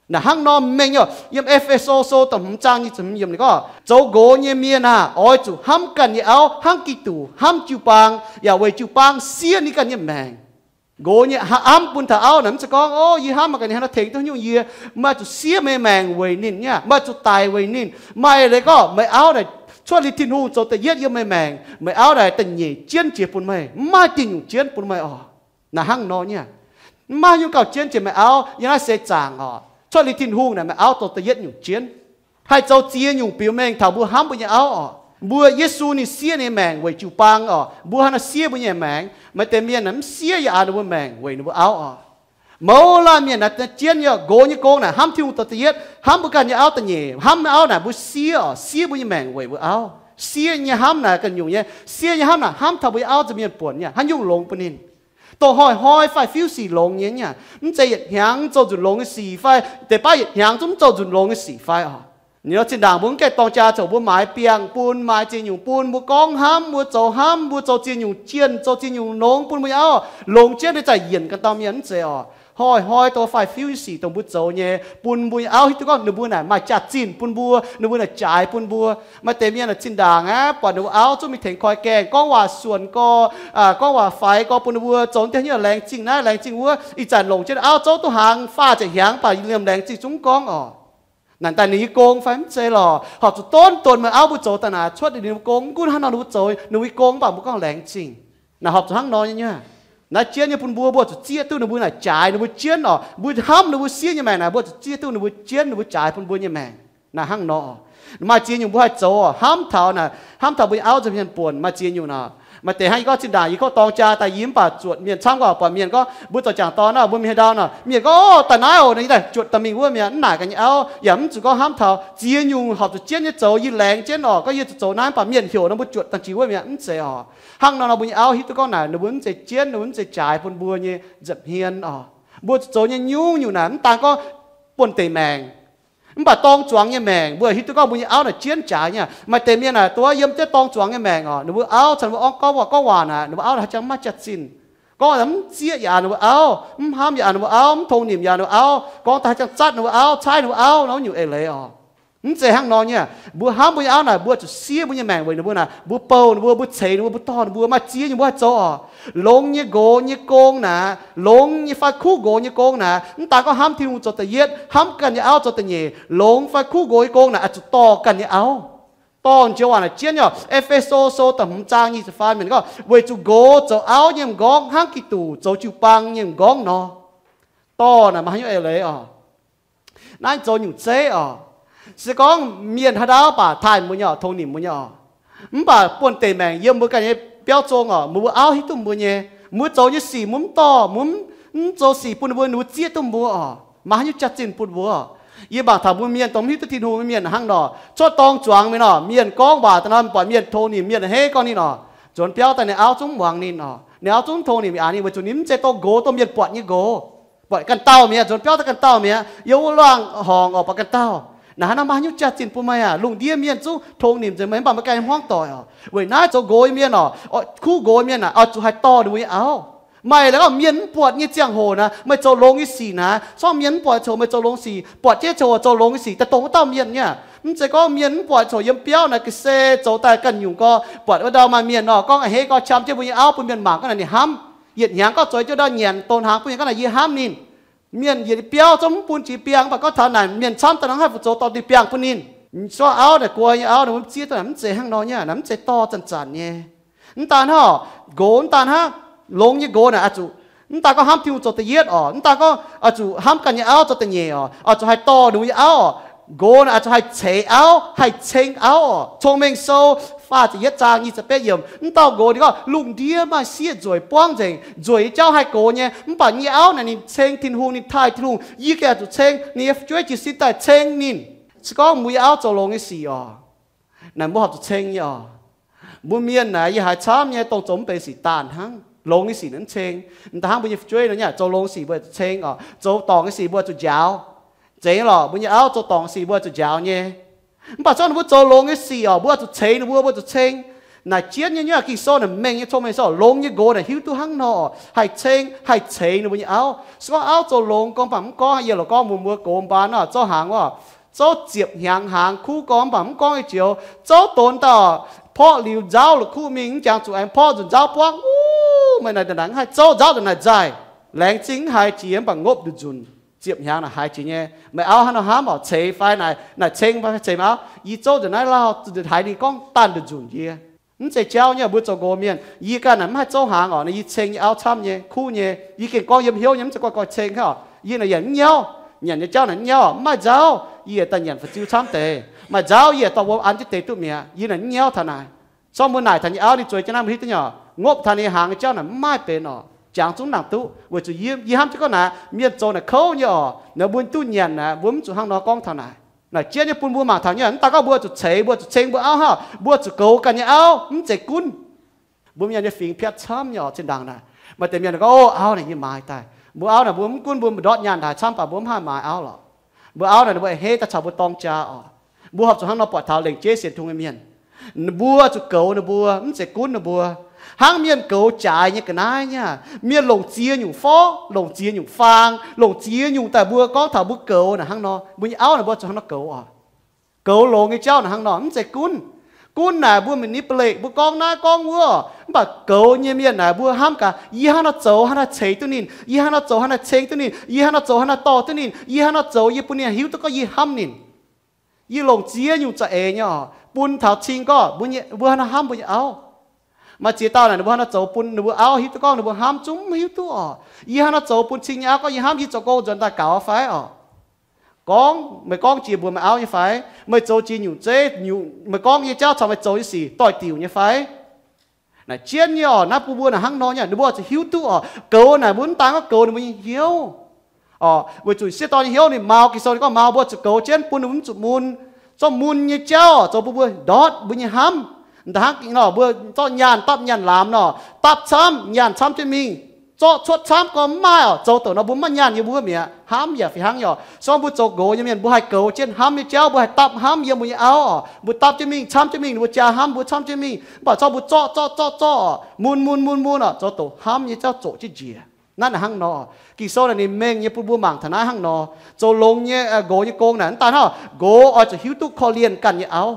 Naaic hnangv nor mengh nyei oc. Yiem E^fe^so Sou da'hmz zaang nyic ziepc hmz yiemc ninh gorngv, zoux nqox nyei mienh aah, oix zuqc hnamv ganh nyei auv hnangv Giduc hnamv jiu-baang, yaac weic jiu-baang siev ninh ganh nyei maengc. Nqox nyei hnamv bun taux auv naaic, mv zeiz gorngv, o, yie hnamv meih ganh nyei hnangv nor tengx duqv nyungc yie, meih zuqc siev meih maengc weic ninh nyei. Meih zuqc daic weic ninh. Maaih leiz gorngv meih auv naaic cuotv liuz Tin-Hungh zoux da'yietv yiem meih maengc, meih auv naaic da'nyeic jienv jiex bun meih, mv maaih diuh nyungc jienv bun meih oc. Naaic hnangv nor nyei. Mv maaih nyungc gauh jienv jiex meih auv. Yiem naaiv seix zaangc oc, cuotv liuz Tin-Hungh naaic meih auv zoux da'yietv nyungc jienv. Haih zoux ziex nyungc biux mengh taux mbuo hnamv mbuo nyei auv oc. Mbuo, Yesu ninh siev ninh maengc weic jiu-baang oc. Mbuo hnangv naaiv siev mbuo nyei maengc. Maaih deix mienh naaic mv siev yaac aa ninh mbuo maengc weic ninh mbuo auv oc. Mouz laanh mienh naaic jienv nyei oc, nqox nyei gong naaic hnamv Tin-Hungh zoux da'yietv, hnamv mbuo ganh nyei auv da'nyeic. Hnamv auv naaic mbuo siev oc, siev mbuo nyei maengc weic mbuo auv. Siev nyei hnamv naaic ganh nyungc nyei. Siev nyei hnamv naaic hnamv taux mbuo nyei auv nza'hmien buonc nyei, haaix nyungc longx bun ninh. Dongh hnoi-hnoi fai fiuv sic longx nyei nyei, mv zeiz yietc hnyangx zoux nzunc longx nyei sic fai deix baav yietc hnyangx zungv mv zoux nzunc longx nyei sic fai oc. Ninh nor zinh ndaangc mbuo mv gaengh dorng jaa zoux, mbuo maaiz biangh bun, maaiz ziex nyungc bun, mbuo gorngv hnamv, mbuo zoux hnamv, mbuo zoux ziex nyungc jienh, zoux ziex nyungc longx bun mbuo nyei auv, longx jienv nyei zai yienc ganh dauh mienh mv zeiz oc. Hnoi-hnoi dongh fai fiuv sic dongh mbuo zoux nyei, bun mbuo nyei auv hiuv duqv gorngv ninh mbuo naaic maaih jaax-zinh bun mbuo, ninh mbuo naaic jaaix bun mbuo. Maaih deix mienh naaic zinh ndaangc aqv, buatc ninh mbuo auv zungv mingh tengx koi gaengh, gorngv waac suonc gorx, gorngv waac faix gorx bun ninh mbuo, zoux deix nyei laengz zingh naaiv laengz zingh wuov, ih zanc longc jienv auv zouv duqv hnaangx faah ziepc hnyangx, mv baac liemh laengz zingh zungv mv gorngv oc. Naaic daaih ninh nyei gong fai mv zeiz lorqc? Horpc zuqc donv donx meih auv mbuo zoux daaih naaic, cuotv ninh mbuo gong, mv gunv hnangv nor ninh mbuo zoux ninh mbuo nyei gong, mv baac mbuo gorngv laengz zingh. Naaic horpc zuqc hnangv nor nyei nyei. Naaiv jienv nyei bun mbuo, mbuo zuqc zieqv duqv ninh mbuo naaic jaaix ninh mbuo jienv oc. Mbuo hnamv ninh mbuo siev nyei maengc naaic, mbuo zuqc zieqv duqv ninh mbuo jienv ninh mbuo jaaix bun mbuo nyei maengc. Naaic hnangv nor, maaih ziex nyungc mbuo haih zoux oc. Hnamv taux naaic, hnamv taux mbuo nyei auv nza'hmien buonc, maaih ziex nyungc naaic. Maaih deix hnangv yie gorngv zinh ndaangc yie kov dorng jaa daaih yie mv baac zuotc mienh camv gorngv buatc mienh gorngv mbuo zoux jangc dorn naaic, mbuo mingh haaix ndau naaic, mienh gorngv, Orv, daaih naaiv oc. Naaiv yie daaih juotc daaih mingh wuov mi'aqv. Mv naaic ganh nyei auv yaac mv zuqc gorngv hnamv taux ziex nyungc horpc zuqc jienv nyei zoux, yie laengz jienv oc, gorngv yie zuqc zoux naaiv, mv baac mienh heuc nor mbuo juotc dangh jiex wuov mi'aqv. Mv zeiz oc. Hnangv nor nor mbuo nyei auv hiuv duqv gorngv naaic ninh mbuo mv zeiz jienv, ninh mbuo mv zeiz jaaix bun mbuo nyei nza'hmien oc. Mbuo zuqc zoux nyei nyungc-nyungc naaic mv daan gorngv buonv-deic maengc, mv baac dorng zuangx nyei maengc mbuo hiuv duqv gorngv mbuo nyei auv naaic jienv jaaix nyei. Maaih deix mienh naaic dongh yiem jienv dorng zuangx nyei maengc oc, ninh mbuo auv caux ninh mbuo gorngv waac gorngv waac naaic, ninh mbuo auv naaic haaix jangx mv maaih jaax-zinh. Gorngv mv zieqv yaac ninh mbuo auv, mv hnamv yaac ninh mbuo auv, mv tong nimc yaac ninh mbuo auv, gorngv daaih haaix jangx zatv ninh mbuo auv, caaiv ninh mbuo auv nor, wuov nyungc eix leiz oc. Mv zeiz hnangv nor nyei. Mbuo hnamv mbuo nyei auv naaic, mbuo zuqc siev mbuo nyei maengc weic ninh mbuo naaic, mbuo bouh ninh mbuo, mbuo ceix ninh mbuo, mbuo dorh ninh mbuo, maaih ziex nyungc mbuo haih zoux oc. Longx nyei nqox nyei gong naaic, longx nyei fai kuv nqox nyei gong naaic, mv daan gorngv hnamv Tin-Hungh zoux da'yietv, hnamv ganh nyei auv zoux da'nyeic. Longx fai kuv nqox nyei gong naaic oix zuqc dorh ganh nyei auv. Dorh joux waac naaic jienv nyei oc. E^fe^so Sou da'hmz zaang nyic ziepc faam mienh gorngv, Weic zuqc nqox zoux auv nyei m'nqorngv hnangv Giduc zoux jiu-baang nyei m'nqorngv nor. Dorh naaic maaih haaix nyungc eix leiz oc? Naaiv zoux nyungc zeiv oc. Se gorngv mienh haaix dauh baac taaih mbuo nyei oc, tong nimc mbuo nyei oc, mv baac buonv-deic maengc yiem mbuo ganh nyei biauv zong oc, mbuo auv hiuv duqv mbuo nyei, mbuo zoux nyei sic mbuo mv dorh, mbuo mv zoux sic bun ninh mbuo, ninh mbuo zieqv duqv mbuo oc, maaih haaix nyungc jaax-zinh bun mbuo oc? Yie mangc taux mbuo mienh dongh mv hiuv duqv Tin-Hungh nyei mienh hnangv nor, cuotv dorng zuangx mingh nor, mienh gorngv waac daaih nor, buatc mienh tong nimc, mienh a'hneiv gorngv ninh oc, nzuonx biauv daaih ninh auv zungv mv muangx ninh oc, ninh auv zungv mv tong nimc aqv, ninh weic zuqc ninh mv zeiz dongh nqox, dongh mienh buatc nyei nqox. Buatc ganh dauh mi'aqv, nzuonx biauv daaih ganh dauh mi'aqv, yiem wuov luangh horngc oc, buatc ganh dauh. Naaic hnangv naaiv maaih haaix nyungc jaax-zinh bun meih aac? Lungh ndiev mienh zungv tong nimc nzengc meih, mv baac meih ganh hmuangv doic oc. Weic naaiv zoux nqox nyei mienh oc, kuv nqox nyei mienh naaic oix zuqc haih dorh ninh mbuo nyei auv. Meih la'gorngv mienh mv buatc nyei ziangh hoc naaic, meih zoux longx nyei sic naaic, se gorngv mienh mv buatc nyei ziangh hoc meih zoux longx sic, buatc jienv ziangh hoc zoux longx nyei sic daaih dongh wuov dauh mienh nyei. Mv zeiz gorngv mienh mv buatc nyei ziangh hoc yiem biauv naaic ga'sie zoux daaih ganh nyungc gorx, buatc wuov ndau maaih mienh nor gorngv a'hneiv gorx qam jienv mbuo nyei auv bun mienh mangc gorngv naaic ninh hnamv. Yietc hnyangx gorngv zueiz jienv ndau nyanc douz hnaangx bun mienh gorngv naaic yie hnamv ninh. Mienh yietc biauv zungv mv bun jiex biangh, mv baac gorngv taux naaic mienh camv daaih nor haih fu zoux dorh diuh biangh bun ninh. Mv, auv naaic guai nyei auv naaic, mbuo mv zieqv duqv naaic, mv zeiz hnangv nor nyei, naaic mv zeiz dorh zanc-zanc nyei. Mv daan hnangv oc, nqox mv daan hnangv, longx nyei nqox naaic oix zuqc, mv daan gorngv hnamv Tin-Hungh zoux da'yietv oc, mv daan gorngv oix zuqc hnamv ganh nyei auv zoux da'nyeic oc, oix zuqc haih dorh ninh mbuo nyei auv oc. Nqox naaic oix zuqc haih ceix auv, haih ceng auv oc. Cong-Mengh Sou faah ziepc yietv zaang nyic ziepc betv yiemc, mv dauh nqox ninh gorngv, lungh ndiev maaih sieqv nzueic buangv nzengc, nzueic nyei jauv haih gox nyei, mv baac yie nyei auv naaic ninh ceng Tin-Hungh, ninh taaih Tin-Hungh, yie gengh oix zuqc ceng ninh nyei fu'jueiv jiez sin daaih ceng ninh. Se gorngv mbuo nyei auv zoux longx nyei sic oc, naaic mbuo horpc zuqc ceng nyei oc. Mbuo mienh naaic yie haiz camv nyei, dongh zoux mv benx sic daanh hnangv. Longx nyei sic naaic mv ceng. Mv daan hnangv mbuo nyei fu'jueiv nor nyei, zoux longx sic mbuo zuqc ceng oc, zoux dorngc nyei sic mbuo zuqc njaaux. Zeiz nyei lorqc, mbuo nyei auv zoux dorngc sic mbuo zuqc njaaux nyei. Mv baac se gorngv ninh mbuo zoux longx nyei sic oc, mbuo zuqc ceix ninh mbuo, mbuo zuqc ceng. Naaic jienv nyei nyei, Ging-Sou naaic mengh nyei, Cong-Mengh Sou longx nyei nqox naaic hiuv duqv hnangv nor oc, haih ceng haih ceix ninh mbuo nyei auv. Se gorngv auv zoux longx gorngv baac mv gorngv, yie loc gorngv mbuox mbuo gox mbaan nor, zouv hnaangx wuov, zouv ziepc hnyangx hnaangx kuv gorngv baac mv gorngv nyei joux, zouv donx dauh porqv liuz nzaauv la'kuqv mingh, mv jangx zuqc aengx porqv nzunc nzaauv buangv. Wuov, meih naaic ndongc naaic mv haih zouv nzaauv ndongc naaic nzaaih. Laengz zingh mv haiz jiex mv baac ngopv nduqc nzunc. Ziepc hnyangx naaic haiz jiex nyei. Meih auv hnangv nor hnamv oc, ceix fai naaic, naaic ceng fai ceix meih auv, yie zouv nzunc naaiv lauh haiz ninh gorngv daanh nduqc nzunc yie. Mv zeiz jauv nyei, mbuo zoux nqox mienh, yie ganh naaic mv haih zouv hnaangx oc, naaic yie ceng nyei auv camv nyei, kuv nyei, yie gengh gorngv yiem hnyouv nyei, mv zeiz goiv goiv ceng hnangv oc. Yie naaic yaac mv nyauv, nyanc nyei jauv naaic mv nyauv, mv maaih nzauv, yie daaih nyanc fu'zui camv deix. Maaih nzauv yie daaih wuom an jienv deix duqv mi'aqv. Yie naaic mv nyauv taux naaic. Se gorngv mbuo naaic taux nyei auv ninh zueiz jienv naaiv, mbuo hiuv duqv nyei oc, ngopv taux ninh nyei hnaangx nyei jauv naaic mv maaih benx oc. Jangx zungv nangc duqv, weic zuqc yie, yie hnamv jienv gorngv naaic mienh zoux naaic kouv nyei oc, naaic mbuo duqv nyanc naaic, mbuo mv zuqc hnangv nor gorngv taux naaic. Naaic jienv nyei bun mbuo mangc taux nyei, mv daan gorngv mbuo zuqc ceix, mbuo zuqc ceng mbuo auv hnangv, mbuo zuqc goux ganh nyei auv, mv zeiz gunv. Mbuo mienh nyei fingx piatv camv nyei oc, zinh ndaangc naaic. Maaih deix mienh gorngv, O, auv naaic yie maaiz daaih. Mbuo auv naaic mbuo mv gunv mbuo ndortv nyaanh haaix camv baac mbuo mv haih maaiz auv lorqc. Mbuo auv naaic ninh mbuo a'hneiv daaih caux mbuo dorng jaa oc. Mbuo horpc zuqc hnangv nor buatc taux lengc jeiv sienx tungx nyei mienh. Mbuo zuqc goux ninh mbuo, mv zeiz gunv ninh mbuo. Hnangv mienh goux jaaix nyei ga'naaiv nyei aqv, mienh longc ziex nyungc forv, longc ziex nyungc faang, longc ziex nyungc daaih mbuo gorngv taux mbuo goux naaic hnangv nor. Mbuo nyei auv naaic mbuo zuqc hnangv nor goux oc. Goux longx nyei jauv naaic hnangv nor, mv zeiz gunv. Gunv naaic mbuo manipulate, mbuo gorngv naaiv gorngv wuov, mv baac goux nyei mienh naaic mbuo hnamv gaax, yie hnangv nor zoux hnangv naaiv ceix duqv ninh, yie hnangv nor zoux hnangv naaiv ceng duqv ninh, yie hnangv nor zoux hnangv naaiv dorh duqv ninh, yie hnangv nor zoux yie bun ninh hiuv duqv gorngv yie hnamv ninh. Yie longc ziex nyungc za'eix nyei oc, bun taux cing gorngv mbuo hnangv nor hnamv mbuo nyei auv. Maaih ziex dauh naaic ninh mbuo hnangv nor zoux bun ninh mbuo auv hiuv duqv gorngv ninh mbuo hnamv, zungv mv hiuv duqv oc. Yie hnangv nor zoux bun cing nyei auv gorngv yie hnamv, yie zoux gong nzuonx daaih gaux fai oc. Gorngv, meih gorngv jiex mbuox meih auv nyei fai? Meih zoux jiex nyungc zeiv, meih gorngv nyei jauv caux meih zoux nyei sic doix-diuc nyei fai? Naaic jienv nyei oc, naaiv bun mbuo naaic hnangv nor nyei, ninh mbuo zuqc hiuv duqv oc. Goux naaic mbuo mv daan gorngv goux ninh mbuo nyei hnyouv oc, weic zuqc sieqv dorn nyei hnyouv ninh mau, Ging-Sou ninh gorngv mau, mbuo zuqc goux jienv bun ninh mbuo mv zuqc mun. Zorqv mun nyei jauv zoux bun mbuo ndortv mbuo nyei hnamv. Da'hnangv nor mbuo zorqv nyaanh dapv nyaanh laamz nor, dapv camv, nyaanh camv jienv mingh, zorqv cuotv camv gorngv mv maaih oc, zoux douc nor mbuo mv maaih nyaanh yiem wuov mi'aqv, hnamv yaac fih hnangv oc. Se gorngv mbuo zoux nqox nyei mienh, mbuo haih goux jienv hnamv nyei jauv, mbuo haih dapv hnamv yiem mbuo nyei auv oc, mbuo dapv jienv mingh, camv jienv mingh, ninh mbuo jaa hnamv mbuo camv jienv mingh, mv baac zorqv mbuo zorqv zorqv zorqv oc, mun mun mun mun oc, zoux douc hnamv nyei jauv zoqc jienv njiec. Naaiv naaic hnangv nor, Ging-Sou naaic ninh mengh nyei bun mbuo mangc taux naaiv hnangv nor. Zoux longx nyei, nqox nyei gong naaic mv daan hnangv gox oix zuqc hiuv duqv korv-lienh ganh nyei auv.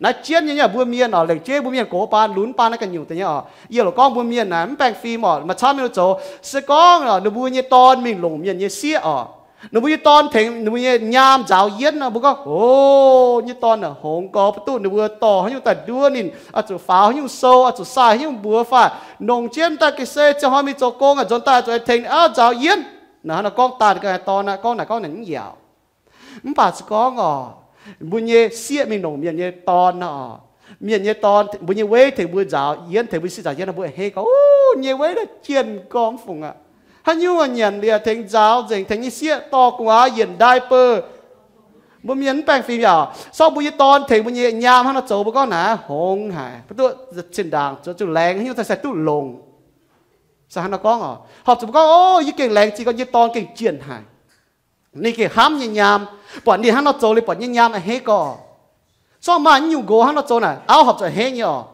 Naaiv jienv nyei, mbuo mienh oc, lengc jeiv mbuo mienh gox baan lunx baan naaiv ganh nyungc deix nyei oc. Yie loc gorngv mbuo mienh naaic mv baengh fim oc, maaih camv mienh zoux, se gorngv ninh mbuo nyei dorn mingh longc mienh nyei sieqv oc, ninh mbuo nyei dorn tengx ninh mbuo nyei nyaam nzaaux yienv nor, mbuo gorngv, O, nyei dorn naaic hngongx gorx, mv duqv ninh mbuo dorh haaix nyungc daaih nduov ninh, oix zuqc faaux haaix nyungc sou, oix zuqc sai haaix nyungc mbuox fai, nongc jienv daaih ga'sie ziangh hnoi mingh zoux gong aqv, nzuonx daaih zuqc tengx ninh auv nzaaux yienv. Naaiv hnangv nor gorngv daaih ga'naaiv dorn aqv, gorngv naaic gorngv naaic mv yaac Mv baac se gorngv oc, mbuo nyei sieqv mingh longc mienh nyei dorn nor, mienh nyei dorn, mbuo nyei weiv tengx mbuo nzaaux yienv, tengx mbuo sieqv nzaaux yienv nor, mbuo a'hneiv gorngv, O, nyei weiv naaiv jienh gorngv fungc aqv. Haaix nyungc nyanc liuz tengx nzaaux nzengc, tengx nyei sieqv dorh gu'nguaaz yienc diaper. Mbuo mienh mv baengh fim yaac, sorng mbuo nyei dorn tengx mbuo nyei nyaam hnangv nor zoux, mbuo gorngv naaic hngongx haic, mv duqv zinh ndaangc zuqc laengz haaix nyungc se duqv longc. Se hnangv nor gorngv oc, horpc zuqc mbuo gorngv, O, yie gengh laengz zingh gorngv yie dorn gengh jienh haic. Ninh gengh hnamv nyei nyaam, buatc ninh hnangv nor zoux liuz buatc nyei nyaam a'hneiv gorngv, sorng maaih nyungc nqox hnangv nor zoux naaic, auv horpc zuqc a'hneiv nyei oc.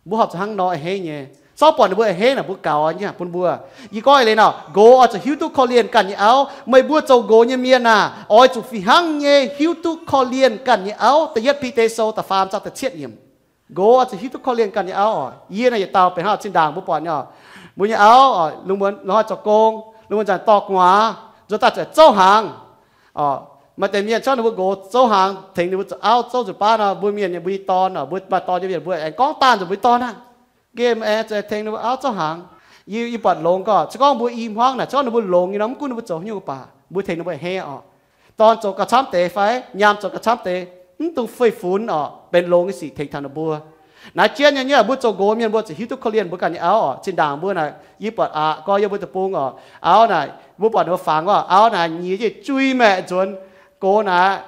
Mbuo horpc zuqc hnangv nor a'hneiv nyei. Sorng buatc ninh mbuo a'hneiv naaic, mbuo gaux nyei bun mbuo. Yie gorngv eix leiz nor, nqox oix zuqc hiuv duqv korv-lienh ganh nyei auv. Meih mbuo zoux nqox nyei mienh aah, oix zuqc fih hnangv nyei hiuv duqv korv-lienh ganh nyei auv. Da'yietv Bide Sou da'faam zaang da'cietv yiemc. Nqox oix zuqc hiuv duqv korv-lienh ganh nyei auv oc. Yie naaic yietc dauh benx hnangv zinh ndaangc mbuo buatc nyei oc. Mbuo nyei auv oc, lungh muonz longc haaix zoux gong, lungh muonz zanc dorh gu'nguaaz, nzuonx daaih zuqc zouv hnaangx. Maaih deix mienh gorngv ninh mbuo nqox zouv hnaangx tengx ninh mbuo zoux auv zouv nzunc baav nor, mbuo mienh nyei, mbuo nyei dorn oc, mbuo maaih dorn nyei mienh mbuo aengx gorngv daanh nzunc mbuo nyei dorn aqv. Nqemh aengx zuqc tengx ninh mbuo auv zouv hnaangx. Yie, yie buatc longx gorngv, se gorngv mbuo i hmuangv naaic, se gorngv ninh mbuo longx nyei nor, mv gunv ninh mbuo zoux haaix nyungc baac mbuo tengx ninh mbuo a'hneiv oc. Dorn zoux gauh camv deix fai nyaam zoux gauh camv deix, mv dungx fei funx oc, benx longx nyei sic tengx taux ninh mbuo. Naaiv jienv nyei, mbuo zoux nqox mienh mbuo zuqc hiuv duqv korv-lienh mbuo ganh nyei auv oc. Zinh ndaangc mbuo naaic, yie buatc aqc gorx yiem mbuo deic-bung oc, auv naaic, mbuo buatc ninh mbuo fangx oc, auv naaic nyiex jienv jui maeqc nzuonx, gox naaic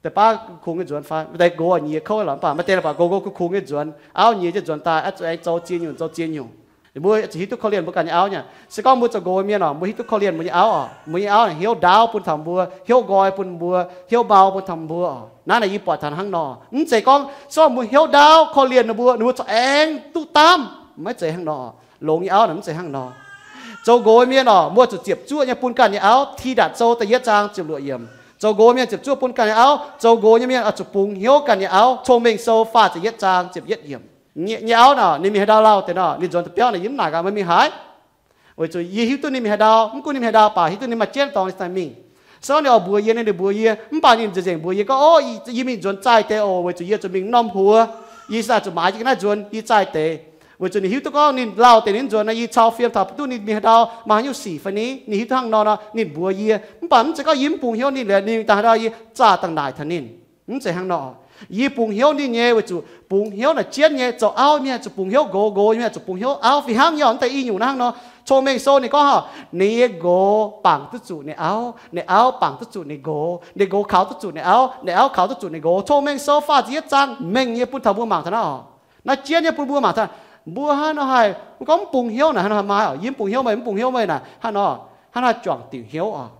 deix baav kungx nyei nzuonx fai, maaih deix nqox nyiex kouv lorqc, mv baac maaih deix la'buatc nqox nqox kungx kungx nyei nzuonx, auv nyiex jienv nzuonx daaih, oix zuqc aengx zoux ziex nyungc zoux ziex nyungc. Mbuo zuqc hiuv duqv korv-lienh mbuo ganh nyei auv nyei. Se gorngv mbuo zoux nqox mienh oc, mbuo hiuv duqv korv-lienh mbuo nyei auv oc. Mbuo nyei auv naaic hnyouv ndaauv bun taux mbuo, hnyouv nqoi bun mbuo, hnyouv mau bun taux mbuo oc. Naaiv naaic yie buatc taux hnangv nor. Mv zeiz gorngv se gorngv mbuo hnyouv ndaauv korv-lienh ninh mbuo, ninh mbuo corc aengx duqv daamv. Maiv zeiz hnangv nor. Longx nyei auv naaic mv zeiz hnangv nor. Zoux nqox mienh oc, mbuo zuqc ziepc zuoqv nyei bun ganh nyei auv. Tidatc Sou da'yietv zaang ziepc luoqc yiemc. Zoux nqox mienh ziepc zuoqv bun ganh nyei auv. Zoux nqox nyei mienh oix zuqc bungx hnyouv ganh nyei auv. Cong-Mengh Sou faah ziepc yietv zaang ziepc yietv yiemc. Nyei, nyei auv naaic, ninh mingh haaix ndau lauh deix nor, ninh nzuonx da'biauv naaic, yie mv naaic gaax meih mingh haaix. Weic zuqc yie hiuv duqv ninh mingh haaix ndau, mv gunv ninh mingh haaix ndau baac hiuv duqv ninh maaih jienv dorngx daaih mingh. Se gorngv ninh oix mbuox yie, ninh mbuox yie, mv baac ninh nzengc nzengc mbuox yie gorngv, O, yie mingh nzuonx zaaih deix oc, weic zuqc yie zuqc mingh norm huox. Yie se zuqc maaiz jienv ga'naaiv nzuonx, yie zaaih deix. Weic zuqc ninh hiuv duqv gorngv ninh lauh deix ninh nzuonx nor, yie cau fiem taux mv duqv ninh mingh haaix ndau, maaih haaix nyungc sic fai ni. Ninh hiuv duqv hnangv nor nor, ninh mbuox yie. Mv baac mv zeiz gorngv yie mv bungx hnyouv ninh, ninh daaih haaix ndau yie zaah dangh naaic taux ninh. Mv zeiz hnangv nor. Yie bungx hnyouv ninh nyei, weic zuqc bungx hnyouv naaic jienv nyei. Zoux auv mienh zuqc bungx hnyouv nqox, nqox mienh zuqc bungx hnyouv auv. Fih hnangv nyei, mv deix i nyungc hnangv nor. Cong-Mengh Sou ninh gorngv haaix, ninh nyei nqox bangc duqv zuqc ninh auv, ninh auv bangc duqv zuqc ninh nqox, ninh nqox kaux duqv zuqc ninh auv, ninh auv kaux duqv zuqc ninh nqox. Cong-Mengh Sou faah ziepc yietv zaang mengh nyei bun taux mbuo mangc taux naaiv oc. Naaiv jienv nyei bun mbuo mangc taux. Mbuo hnangv nor haih gorngv mv bungx hnyouv naaic, hnangv nor haih maaih oc. Yie mv bungx hnyouv meih, mv bungx hnyouv meih naaic, hnangv nor, hnangv naaiv juangc diuc hnyouv oc.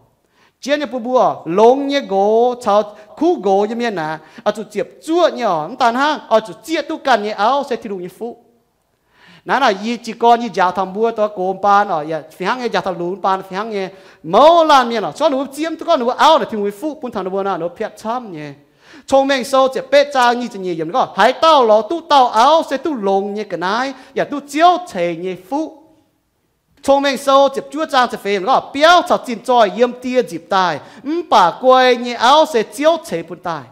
Jien nyei bun mbuo longx nyei nqox caux kuv nqox nyei mienh naaic, oix zuqc ziepc zuoqv nyei oc. Mv daan hnangv, oix zuqc zieqv duqv ganh nyei auv se Tin-Hungh nyei fuqv. Naaiv naaic yie jiez gorn yie njaaux taux mbuo doix gox mv baan oc, yaac fih hnangv nyei njaaux taux lunx mv baan fih hnangv nyei. Mouz laanh mienh oc, se gorngv ninh mbuo zieqv mv duqv gorngv ninh mbuo auv naaic Tin-Hungh nyei fuqv bun taux ninh mbuo nor, ninh mbuo piatv camv nyei. Cong-Mengh Sou ziepc betv zaang nyic ziepc nyeic yiemc gorngv, haaix dauh lorz duqv dauh auv se duqv longx nyei ga'naaiv, yaac duqv Ziouv ceix nyei fuqv. Cong-Mengh Sou ziepc juov zaang ziepc feix yiemc gorngv, biauv caux zinh zoih yiem die nzipc daaih, mv baac guai nyei auv se Ziouv ceix bun daaih.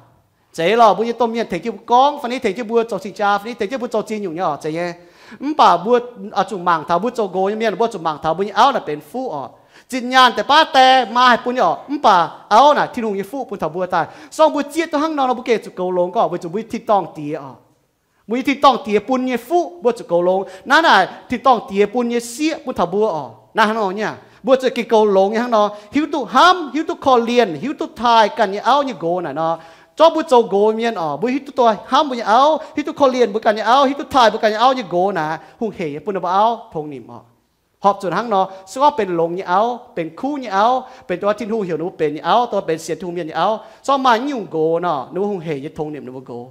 Zeiz lorqc, mbuo nyei domh mienh tengx jienv mbuo gorngv, fai ni tengx jienv mbuo zoux cing-jaa, fai ni tengx jienv mbuo zoux ziex nyungc nyei oc, zeiz nyei. Mv baac mbuo oix zuqc mangc taux mbuo zoux nqox nyei mienh, mbuo zuqc mangc taux mbuo nyei auv naaic benx fuqv oc. Zinh nyaanh deix baav die maa haih bun nyei oc, mv baac auv naaic Tin-Hungh nyei fuqv bun taux mbuo daaih. Se gorngv mbuo zieqv duqv hnangv nor nor, mbuo gengh zuqc goux longx gorngv weic zuqc mbuo nyei tin-dorngh Diex oc. Mbuo nyei tin-dorngh Diex bun nyei fuqv mbuo zuqc goux longx. Naaiv naaic tin-dorngh Diex bun nyei sieqv bun taux mbuo oc. Naaiv hnangv nor nyei, mbuo zuqc gengh goux longx nyei hnangv nor, hiuv duqv hnamv, hiuv duqv korv-lienh, hiuv duqv taaih ganh nyei auv nyei nqox naaic nor. Se gorngv mbuo zoux nqox mienh oc, mbuo hiuv duqv hnamv mbuo nyei auv, hiuv duqv korv-lienh mbuo ganh nyei auv, hiuv duqv taaih mbuo ganh nyei auv nyei nqox naaic, hungh heic bun ninh mbuo auv tongx nimc oc. Horpc zuqc hnangv nor, se gorngv benx longx nyei auv, benx kuv nyei auv, benx dongh Tin-Hungh heuc ninh mbuo benx nyei auv, dongh benx sienx Tin-Hungh mienh nyei auv, se gorngv maaih nyungc nqox nor, ninh mbuo hungh heic nyei tongx nimc ninh mbuo nqox.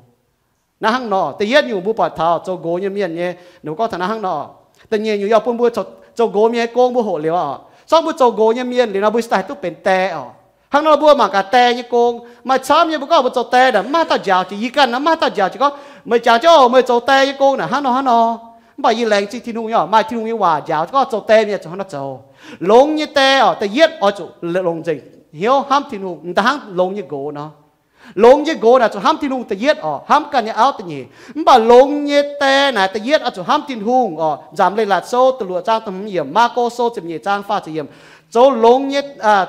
Naaiv hnangv nor, da'yietv nyungc mbuo buatc taux zoux nqox nyei mienh nyei, ninh mbuo gorngv taux naaiv hnangv nor. Da'nyeic nyungc yaac bun mbuo zoux nqox mienh nyei gong mbuo hoqc liuz oc. Se gorngv mbuo zoux nqox nyei mienh liuz nor, mbuo se daaih duqv benx die oc. Hnangv nor mbuo mangc gaax die nyei gong. Maaih camv nyei mbuo gorngv mbuo zoux die naaic mv maaih dauh njaaux jiex, yie ganh naaiv mv maaih dauh njaaux jiex gorngv, meih jangx jienv oc, meih zoux die nyei gong naaic hnangv nor hnangv nor. Mv baac yie laengz zingh Tin-Hungh nyei oc, maaih Tin-Hungh nyei waac njaaux gorngv zoux die mienh zuqc hnangv nor zoux. Longx nyei die oc, da'yietv oix zuqc longc nzengc hnyouv hnamv Tin-Hungh, m'daaih hnangv longx nyei nqox nor. Longx nyei nqox naaic zuqc hnamv Tin-Hungh da'yietv oc, hnamv ganh nyei auv da'nyeic. Mv baac longx nyei die naaic da'yietv oix zuqc hnamv Tin-Hungh oc. Nzamc Leiz-Latc Sou da'luoqc zaang da'hmz yiemc, Maako Sou ziepc nyeic zaang faah ziepc yiemc. Zoux longx nyei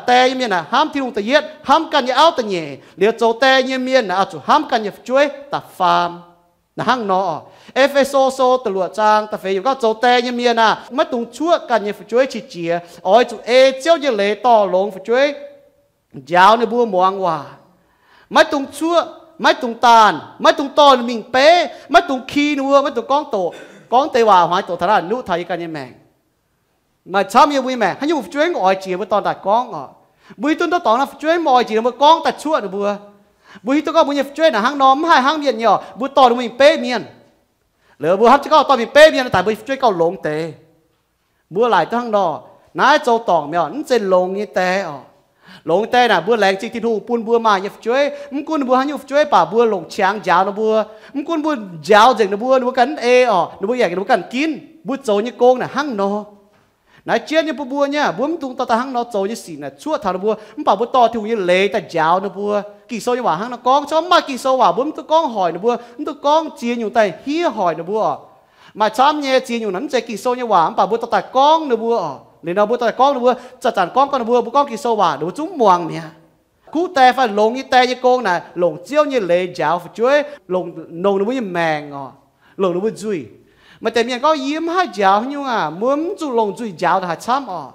die nyei mienh naaic hnamv Tin-Hungh da'yietv, hnamv ganh nyei auv da'nyeic. Liuz zoux die nyei mienh naaic oix zuqc hnamv ganh nyei fu'jueiv da'faam. Naaiv hnangv nor oc. E^fe^so Sou da'luoqc zaang da'feix yiemc gorngv, zoux die nyei mienh aah, maiv dungx cuoqv ganh nyei fu'jueiv qiex jiez. Oix zuqc ei Ziouv nyei leiz dorh longx fu'jueiv, njaaux ninh mbuo muangx waac. Maiv dungx cuoqv, maiv dungx daanh, maiv dungx dorh ninh mingh beiv, maiv dungx ki ninh mbuo, maiv dungx gorngv doqc, gorngv deix waac hmuangx doqc taux naaiv nuqv taux yie ganh nyei maengc. Maaih camv yiem mbuo nyei maengc, haaix nyungc fu'jueiv mv oix jiex mbuo dorh daaih gorngv oc. Mbuo hiuv duqv ndortv dorngx naaiv fu'jueiv mv oix jiex, mbuo gorngv daaih cuoqv ninh mbuo. Mbuo hiuv duqv gorngv mbuo nyei fu'jueiv naaic hnangv nor mv haih hnangv mienh nyei oc, mbuo dorh ninh mbuo mingh beiv mienh. Liuz mbuo hnamv jienv gorngv dorh mingh beiv mienh daaih mbuo nyei fu'jueiv gauh longx deix. Mbuo laaic duqv hnangv nor. Naaiv zoux dorngc mi'aqv, mv zeiz longx nyei die oc. Longx nyei die naaic mbuo laengz zingh Tin-Hungh bun mbuo maaih nyei fu'jueiv. Mv gunv ninh mbuo haaix nyungc fu'jueiv baac mbuo longc qangx njaaux ninh mbuo. Mv gunv mbuo njaaux nzengc ninh mbuo, ninh mbuo ganh mv ei oc, ninh mbuo yaac ninh mbuo ganh ginv. Mbuo zoux nyei gong naaic hnangv nor. Naaiv jienv nyei bun mbuo nyei, mbuo mv dungx dorh daaih hnangv nor zoux nyei sic naaic cuoqv taux ninh mbuo. Mv baac mbuo dorh Tin-Hungh nyei leiz daaih njaaux ninh mbuo. Ging-Sou nyei waac hnangv nor gorngv. Se gorngv maaih Ging-Sou waac mbuo mv duqv gorngv hoic ninh mbuo, mv duqv gorngv ziex nyungc daaih hiev hoic ninh mbuo oc. Maaih camv nyei ziex nyungc naaic mv zeiz Ging-Sou nyei waac, mv baac mbuo dorh daaih gorngv ninh mbuo oc. Liuz nor mbuo dorh daaih gorngv ninh mbuo, zanc-zanc gorngv gorngv ninh mbuo, mbuo gorngv Ging-Sou waac ninh mbuo zungv muangx mi'aqv. Kuv die fai longx nyei die nyei gong naaic longc Ziouv nyei leiz njaaux fu'jueiv, longc, longc ninh mbuo nyei maengc oc, longc ninh mbuo nzuih. Maaih deix mienh gorngv, yie mv haih njaaux haaix nyungc aac. Mbuo mv zuqc longc nzuih njaaux daaih haaix camv oc.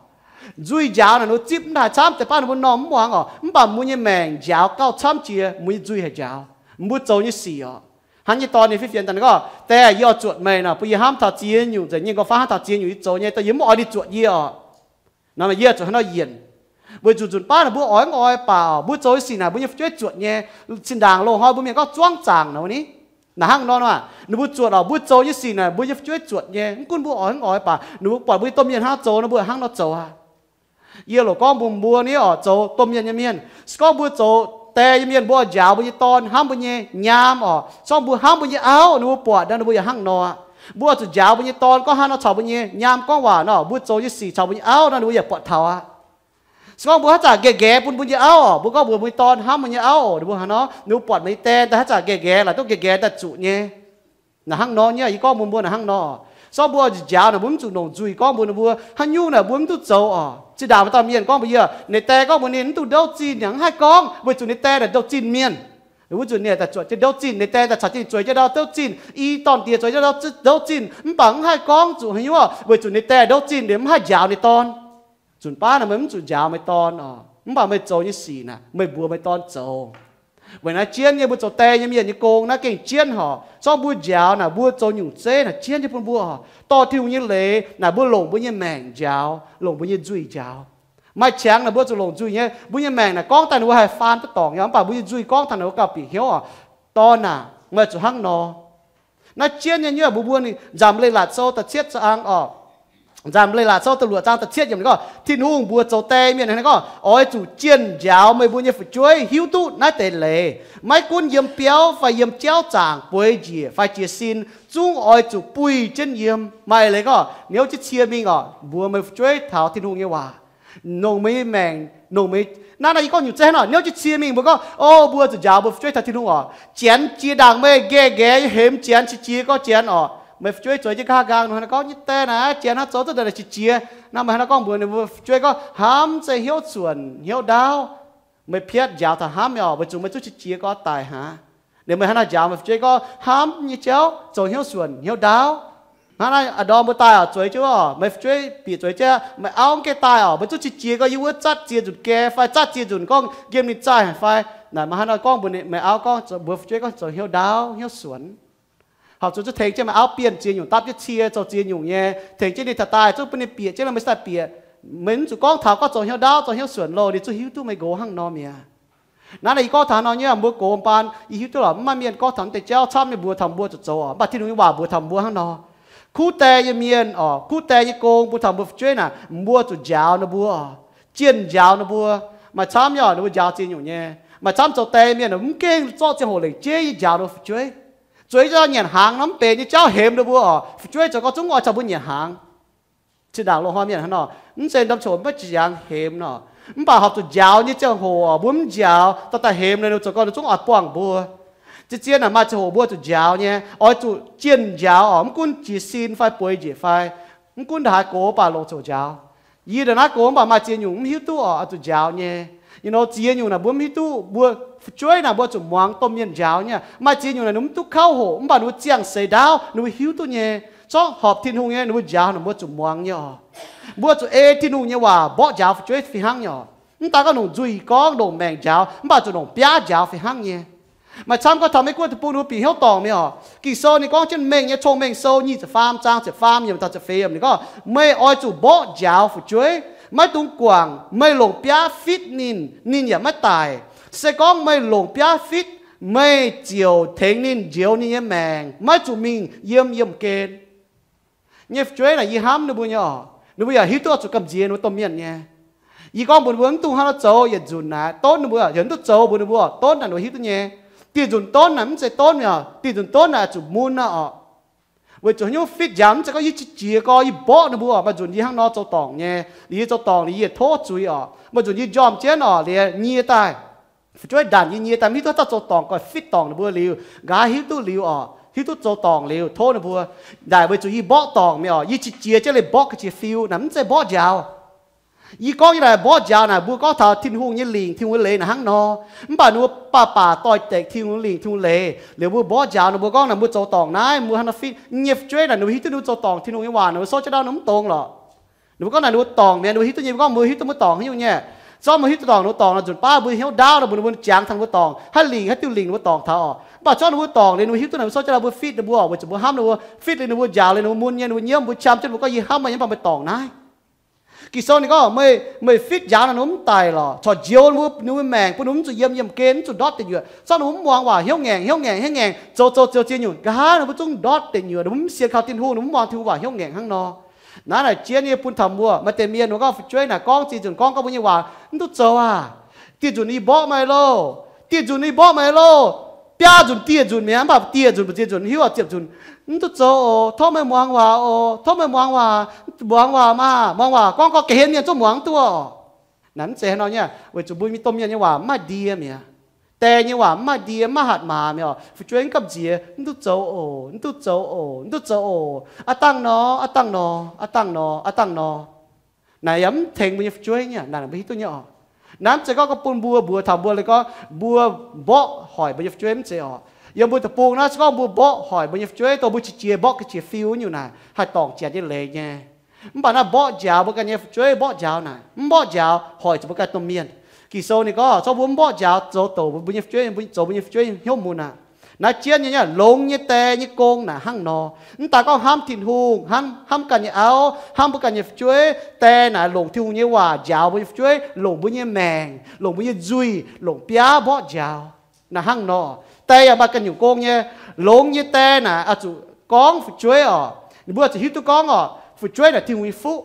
Nzuih njaaux naaic ninh mbuo zipv mv daaih haaix camv, deix baav ninh mbuo normh mv muangx oc. Mv baac mbuo nyei maengc njaaux gauh camv jiex mbuo nyei nzuih haic njaaux mbuo zoux nyei sic oc. Hnangv nyei dorn ninh fiev fienx daaih ninh gorngv, Die, yie oix zuotc meih nor, bun yie hnamv taux ziex nyungc nzengc, nyei nqorngv-faam hnamv taux ziex nyungc yie zoux nyei, dongh yie mv oix ninh zuotc yie oc. Nor yie zuqc hnangv nor yienc. Weic zuqc nzunc baav naaic mbuo oix mv oix baac oc, mbuo zoux nyei sic naaic mbuo nyei fu'jueiv zuotc nyei. Zinh ndaangc loz-hnoi mbuo mienh gorngv zuangv zaangc nor ni. Naaic hnangv nor, ninh mbuo zuotc oc, mbuo zoux nyei sic naaic mbuo nyei fu'jueiv zuotc nyei. Mv gunv mbuo oix mv oix baac ninh mbuo buatc mbuo nyei domh mienh hnangv zoux nor mbuo hnangv nor zoux aqv. Yie loc gorngv mbuox mbuo ni oc, zoux domh mienh nyei mienh, se gorngv mbuo zoux die nyei mienh, mbuo oix njaaux mbuo nyei dorn hnamv mbuo nyei nyaam oc. Se gorngv mbuo hnamv mbuo nyei auv, ninh mbuo buatc nor ninh mbuo yaac hnangv nor aqv. Mbuo oix zuqc njaaux mbuo nyei dorn gorngv hnangv nor caux mbuo nyei nyaam gorngv waac nor, mbuo zoux nyei sic caux mbuo nyei auv nor ninh mbuo yaac buatc taux aqv. Se gorngv mbuo haaix zanc nqaeqv nqaeqv bun mbuo nyei auv oc, mbuo gorngv mbuox mbuo nyei dorn hnamv mbuo nyei auv oc, ninh mbuo hnangv nor, ninh mbuo buatc meih nyei die daaih haaix zanc nqaeqv nqaeqv, laaic duqv nqaeqv nqaeqv daaih zuqc nyei. Naaic hnangv nor nyei, yie gorngv mbuox mbuo naaic hnangv nor. Se gorngv mbuo oix zuqc njaaux naaic mbuo mv zuqc longc nzuih gorngv mbuox ninh mbuo haaix nyungc naaic mbuo mv duqv zoux oc. Zinh ndaangc maaih dauh mienh gorngv mbuox yie, ninh die gorngv mbuox ninh mv duqv ndouv zinh, ninh mv haih gorngv, weic zuqc ninh die naaic ndouh zinh mienh. Wuov nzunc ninh daaih zuotc jienv ndouv zinh, ninh die daaih caux jienv zueiz jienv ndau ndouv zinh, i dorn-diex zueiz jienv ndau ndouv zinh, mv baac mv haih gorngv zuqc haaix nyungc, weic zuqc ninh die ndouv zinh, ninh mv haih njaaux ninh dorn. Nzunc baav naaic meih mv zuqc njaaux meih dorn oc. Mv baac meih zoux nyei sic naaic meih mbuox meih dorn zoux. Weic naaiv jienv nyei mbuo zoux die nyei mienh nyei gong naaiv gengh jienv horc. Zorqv mbuo njaaux naaic mbuo zoux nyungc zeiv naaic jienv nyei bun mbuo horc. Dorh Tin-Hungh nyei leiz naaic mbuo longc mbuo nyei maengc njaaux, longc mbuo nyei nzuih njaaux. Maaih qangx naaic mbuo zuqc longc nzuih nyei. Mbuo nyei maengc naaic gorngv daaih ninh mbuo haih faan duqv dorngc nyei, mv baac mbuo nyei nzuih gorngv taux naaic mbuo gauh bieqc hnyouv oc. Dorn aac, meih zuqc hnangv nor. Naaiv jienv nyei nyuoqc mbuo mbuo ninh Nzamc Leiz-Latc Sou da'cietv zaang oc. Nzamc Leiz-Latc Sou da'luoqc zaang da'cietv yiemc ninh gorngv, Tin-Hungh mbuox zoux die mienh hnangv naaiv gorngv, Oix zuqc jienh njaaux meih mbuo nyei fu'jueiv hiuv duqv naaiv deix leiz. Maiv gunv yiem biauv fai yiem jauv zaangc bueix njiec fai jiez sin, zungv oix zuqc buih jienv yiem. Maaih leiz gorngv niouv jienv cie mingh oc, mbuox meih fu'jueiv taux Tin-Hungh nyei waac. Nongc meih nyei maengc, nongc meih, naaiv naaiv yie gorngv nyungc zeiv hnangv nor, niouv jienv cie mingh mbuo gorngv, O, mbuo zuqc njaaux mbuo fu'jueiv taux Tin-Hungh oc. Janx jiex ndaangc meih nqaeqv nqaeqv nyei hemx janx, qiex jiez gorx janx oc. Meih fu'jueiv zueiz jienv nqa'haav nqaang, ninh hnangv naaiv gorngv, Nyei die naaic, janx hnangv zoux duqv daaih qiex jiez. Naaiv meih hnangv naaiv gorngv mbuox ninh mbuo fu'jueiv gorngv, Hnamv se hnyouv suonc hnyouv ndaauv. Meih piatv njaaux taux hnamv nyei oc, weic zuqc meih zungv qiex jiez gorx daic hnangv. Liuz meih hnangv naaiv njaaux meih fu'jueiv gorngv, Hnamv nyei jauv zoux hnyouv suonc hnyouv ndaauv. Hnangv naaiv a'ndorm mbuo daaih oc, zueiz jienv oc, meih fu'jueiv bieqc zueiz jienv, meih auv gengh daaih oc, meih zungv qiex jiez gorx yiem wuov zatv ziex nzunc gae fai zatv ziex nzunc gorngv nqemh ninh zaih haic fai. Naaic meih hnangv naaiv gorngv mbuox meih auv gorngv, mbuox fu'jueiv gorngv zoux hnyouv ndaauv hnyouv suonc. Horpc zuqc zungv tengx jienv meih auv bienh ziex nyungc, dapv jienv cie zoux ziex nyungc nyei, tengx jienv ninh taux daaih zungv bun ninh bieqc jienv, meih cingx daaih bieqc. Meih mv zuqc gorngv taux gorngv zoux hnyouv ndaauv zoux hnyouv suonc loh, ninh zungv hiuv duqv meih nqox hnangv nor mi'aqv. Naaiv naaic yie gorngv taux hnangv nor nyei, mbuo gox baan yie hiuv duqv lorqc, mv maaih mienh gorngv taux mv deix jauv camv nyei, mbuox taux mbuo zuqc zoux oc. Mv baac Tin-Hungh nyei waac mbuox taux mbuo hnangv nor. Kuv die nyei mienh oc, kuv die nyei gong bun taux mbuo fu'jueiv naaic, mbuo zuqc njaaux ninh mbuo oc, jienh njaaux ninh mbuo. Maaih camv nyei oc, ninh mbuo njaaux ziex nyungc nyei. Maaih camv zoux die mienh mv gengh zorqv ziangh hoc lengc jeiv yie njaaux ninh mbuo fu'jueiv. Zueiz jienv nyanc hnaangx nor mv benx nyei jauv hemx ninh mbuo oc, fu'jueiv zoux gorx zungv oix caux mbuo nyanc hnaangx. Zinh ndaangc loz-hnoi mienh hnangv nor, mv zeiz ndorm coc maiv ziangx hemx nor. Mv baac horpc zuqc njaaux nyei ziangh hoc oc, mbuo mv njaaux, daaih daaih hemx ninh, ninh zoux gorx ninh zungv oix buangh mbuo. Zien-zien naaic maaih ziangh hoc mbuo zuqc njaaux nyei, oix zuqc jienh njaaux oc, mv gunv jiez sin fai bueix njiec fai, mv gunv ndongc haaix gox baac longc ziangh hoc njaaux. Yie ndongc naaiv gox mv baac maaih ziex nyungc mv hiuv duqv oc, oix zuqc njaaux nyei. Yie nor ziex nyungc naaic mbuo mv hiuv duqv, mbuo fu'jueiv naaic mbuo zuqc muangx domh mienh njaaux nyei. Maaih ziex nyungc naaic ninh mv duqv kauv hoqc, mv baac ninh mbuo ziangh seix ndaauv ninh mbuo hiuv duqv nyei. Zorqv horpc Tin-Hungh nyei ninh mbuo njaaux naaic mbuo zuqc muangx nyei oc. Mbuo zuqc ei Tin-Hungh nyei waac mborqv njaaux fu'jueiv fih hnangv nyei oc. Mv daan gorngv longc nzuih gorngv, longc maengc njaaux, mv baac zuqc longc biaav njaaux fih hnangv nyei. Maaih camv gorngv taux Meiv-Guoqv deic-bung ninh mbuo bieqc hnyouv dorngc mi'aqv oc. Ging-Sou ninh gorngv jienv mengh nyei, Cong-Mengh Sou nyic ziepc faam zaang ziepc faam yiemc taux ziepc feix yiemc ninh gorngv, Meih oix zuqc mborqv njaaux fu'jueiv. Maiv dungx guangc. Meih longc biaav fitv ninh, ninh yaac maiv daic. Se gorngv meih longc biaav fitv, meih ziouc tengx ninh njoux ninh nyei maengc, maiv zuqc mingh yiem yiemh gen. Nyei fu'jueiv naaic yie hnamv ninh mbuo nyei oc. Ninh mbuo yaac hiuv duqv oix zuqc gamh nziex ninh mbuo domh mienh nyei. Yie gorngv mbuox ninh mbuo mv dungx hnangv nor zoux yietc nzunc naaic, donv ninh mbuo yaac mv duqv zoux mbuox ninh mbuo oc, donv naaic ninh mbuo hiuv duqv nyei. Dieh nzunc donv naaic mv zeiz donv mi'aqv, dieh nzunc donv naaic zuqc mun aqv oc. Weic zuqc haaix nyungc fitv njaaux mv zeiz gorngv yie qiex jiez gorx yie mborqv ninh mbuo oc. Maaih nzunc yie hnangv nor zoux dorngc nyei. Liuz yie zoux dorngc liuz yie yietc tov zuiz oc. Maaih nzunc yie njormh jienv oc, liuz nyie daaih, fu'jueiv ndanc yie nyie daaih mv hiuv duqv haaix dauh zoux dorngc, goiv fitv dorngc ninh mbuo liuz, nqa'haav hiuv duqv liuz oc, hiuv duqv zoux dorngc liuz tov ninh mbuo. Naaic weic zuqc yie mborqv dorngc mi'aqv oc. Yie qiex jiez jienv liuz mborqv ga'qiex fiu naaic, mv zeiz mborqv njaaux. Yie gorngv nyei naaic mborqv njaaux naaic mbuo gorngv taux Tin-Hungh nyei lingc, Tin-Hungh nyei leiz naaic hnangv nor. Mv baac ninh mbuo baac baac doix-dekc Tin-Hungh nyei lingc, Tin-Hungh nyei leiz liuz mbuo mborqv njaaux ninh mbuo gorngv naaic mbuo zoux dorngc naaiv, mbuo hnangv nor fitv nyei fu'jueiv naaic ninh mbuo hiuv duqv ninh mbuo zoux dorngc, Tin-Hungh nyei waac ninh mbuo souv jienv ndau ninh mv dongz lorqc. Ninh mbuo gorngv naaic ninh mbuo dorngc mi'aqv, ninh mbuo hiuv duqv nyei, mbuo gorngv mbuo hiuv duqv mbuo dorngc haaix nyungc nyei. Zorqv mbuo hiuv duqv dorngc ninh mbuo dorngc naaic nzunc baav mbuo hnyouv ndaauv nor mbuo, ninh mbuo jangx taux ninh mbuo dorngc, haaix lingc haaix diuh lingc ninh mbuo dorngc taux oc. Mv baac zorqv ninh mbuo dorngc liuz ninh mbuo hiuv duqv naaic mbuo souv jienv ndau mbuo fitv ninh mbuo oc, weic zuqc mbuo hnamv ninh mbuo, fitv liuz ninh mbuo njaaux liuz ninh mbuo mun nyei, ninh mbuo nyiemv mbuo qam jienv mbuo gorngv, Yie hnamv meih nyei, mv baac meih dorngc naaiv. Ging-Sou ninh gorngv, Meih, meih fitv njaaux naaic ninh mbuo mv daic lorqc, corc njoux ninh mbuo, ninh mbuo maengc bun ninh mbuo mv zuqc yiem yiemh gen, mv zuqc ndortv deic nyuoqc. Zorqv ninh mbuo mv muangx waac, hnyouv ngaengc, hnyouv ngaengc, hnyouv ngaengc, zoux zoux zoux ziex nyungc, nqa'haav ninh mbuo zungv ndortv deic nyuoqc, ninh mbuo mv sienx kaux Tin-Hungh, ninh mbuo mv muangx Tin-Hungh waac, hnyouv ngaengc hnangv nor. Naaiv naaic jienv nyei bun taux mbuo, maaih deix mienh ninh mbuo gorngv fu'jueiv naaic gorngv ziex nzunc gorngv gauh mbuo nyei waac, Mv duqv zoux aac. Dieh nzunc yie mborqv meih loh. Dieh nzunc yie mborqv meih loh. Biaa nzunc dieh nzunc mi'aqv, mv baac dieh nzunc, ziepc nzunc, hiuv ziepc nzunc. Mv duqv zoux oc. Tov meih muangx waac oc. Tov meih muangx waac. Muangx waac maah. Muangx waac gorngv gorngv ga'hlen mienh zungv muangx duqv oc. Naaic mv zeiz haaix nor nyei, weic zuqc mbuo nyei domh mienh nyei waac mv maaih ndie mi'aqv. Die nyei waac mv maaih ndie, mv maaih hatc maaz mi'aqv oc. Fu'jueiv mv gamh nziex, Mv duqv zoux oc. Mv duqv zoux oc. Mv duqv zoux oc. Aav dangh nor, aav dangh nor, aav dangh nor, aav dangh nor. Naaic yaac mv tengx mbuo nyei fu'jueiv nyei, naaic mbuo hiuv duqv nyei oc. Naaiv mv zeiz gorngv gorngv bun mbuo mbuox taux mbuo le gorngv mbuo mborqv hoic mbuo nyei fu'jueiv, mv zeiz oc. Yiem mbuo deic-bung naaiv se gorngv mbuo mborqv hoic mbuo nyei fu'jueiv, dongh mbuo qiex jiez mborqv ga'qiex fiu nyungc naaic haih dorngc janx nyei leiz nyei. Mv baac naaiv mborqv njaaux mbuo ganh nyei fu'jueiv, mborqv njaaux naaic, mv mborqv njaaux hoic zuqc mbuo ganh domh mienh. Ging-Sou ninh gorngv, zorqv mbuo mv mborqv njaaux zoux douc mbuo nyei fu'jueiv, zoux mbuo nyei fu'jueiv hnyouv mun aqv. Naaiv jienv nyei, longx nyei die nyei gong naaic hnangv nor. Mv daaih gorngv hnamv Tin-Hungh, hnamv, hnamv ganh nyei auv, hnamv mbuo ganh nyei fu'jueiv. Die naaic longc Tin-Hungh nyei waac njaaux mbuo nyei fu'jueiv, longc mbuo nyei maengc, longc mbuo nyei nzuih, longc biaav mborqv njaaux. Naaic hnangv nor, die yaac maaih ganh nyungc gong nyei. Longx nyei die naaic oix zuqc gorngv fu'jueiv oc. Ninh mbuo zuqc hiuv duqv gorngv oc, fu'jueiv naaic Tin-Hungh nyei fuqv.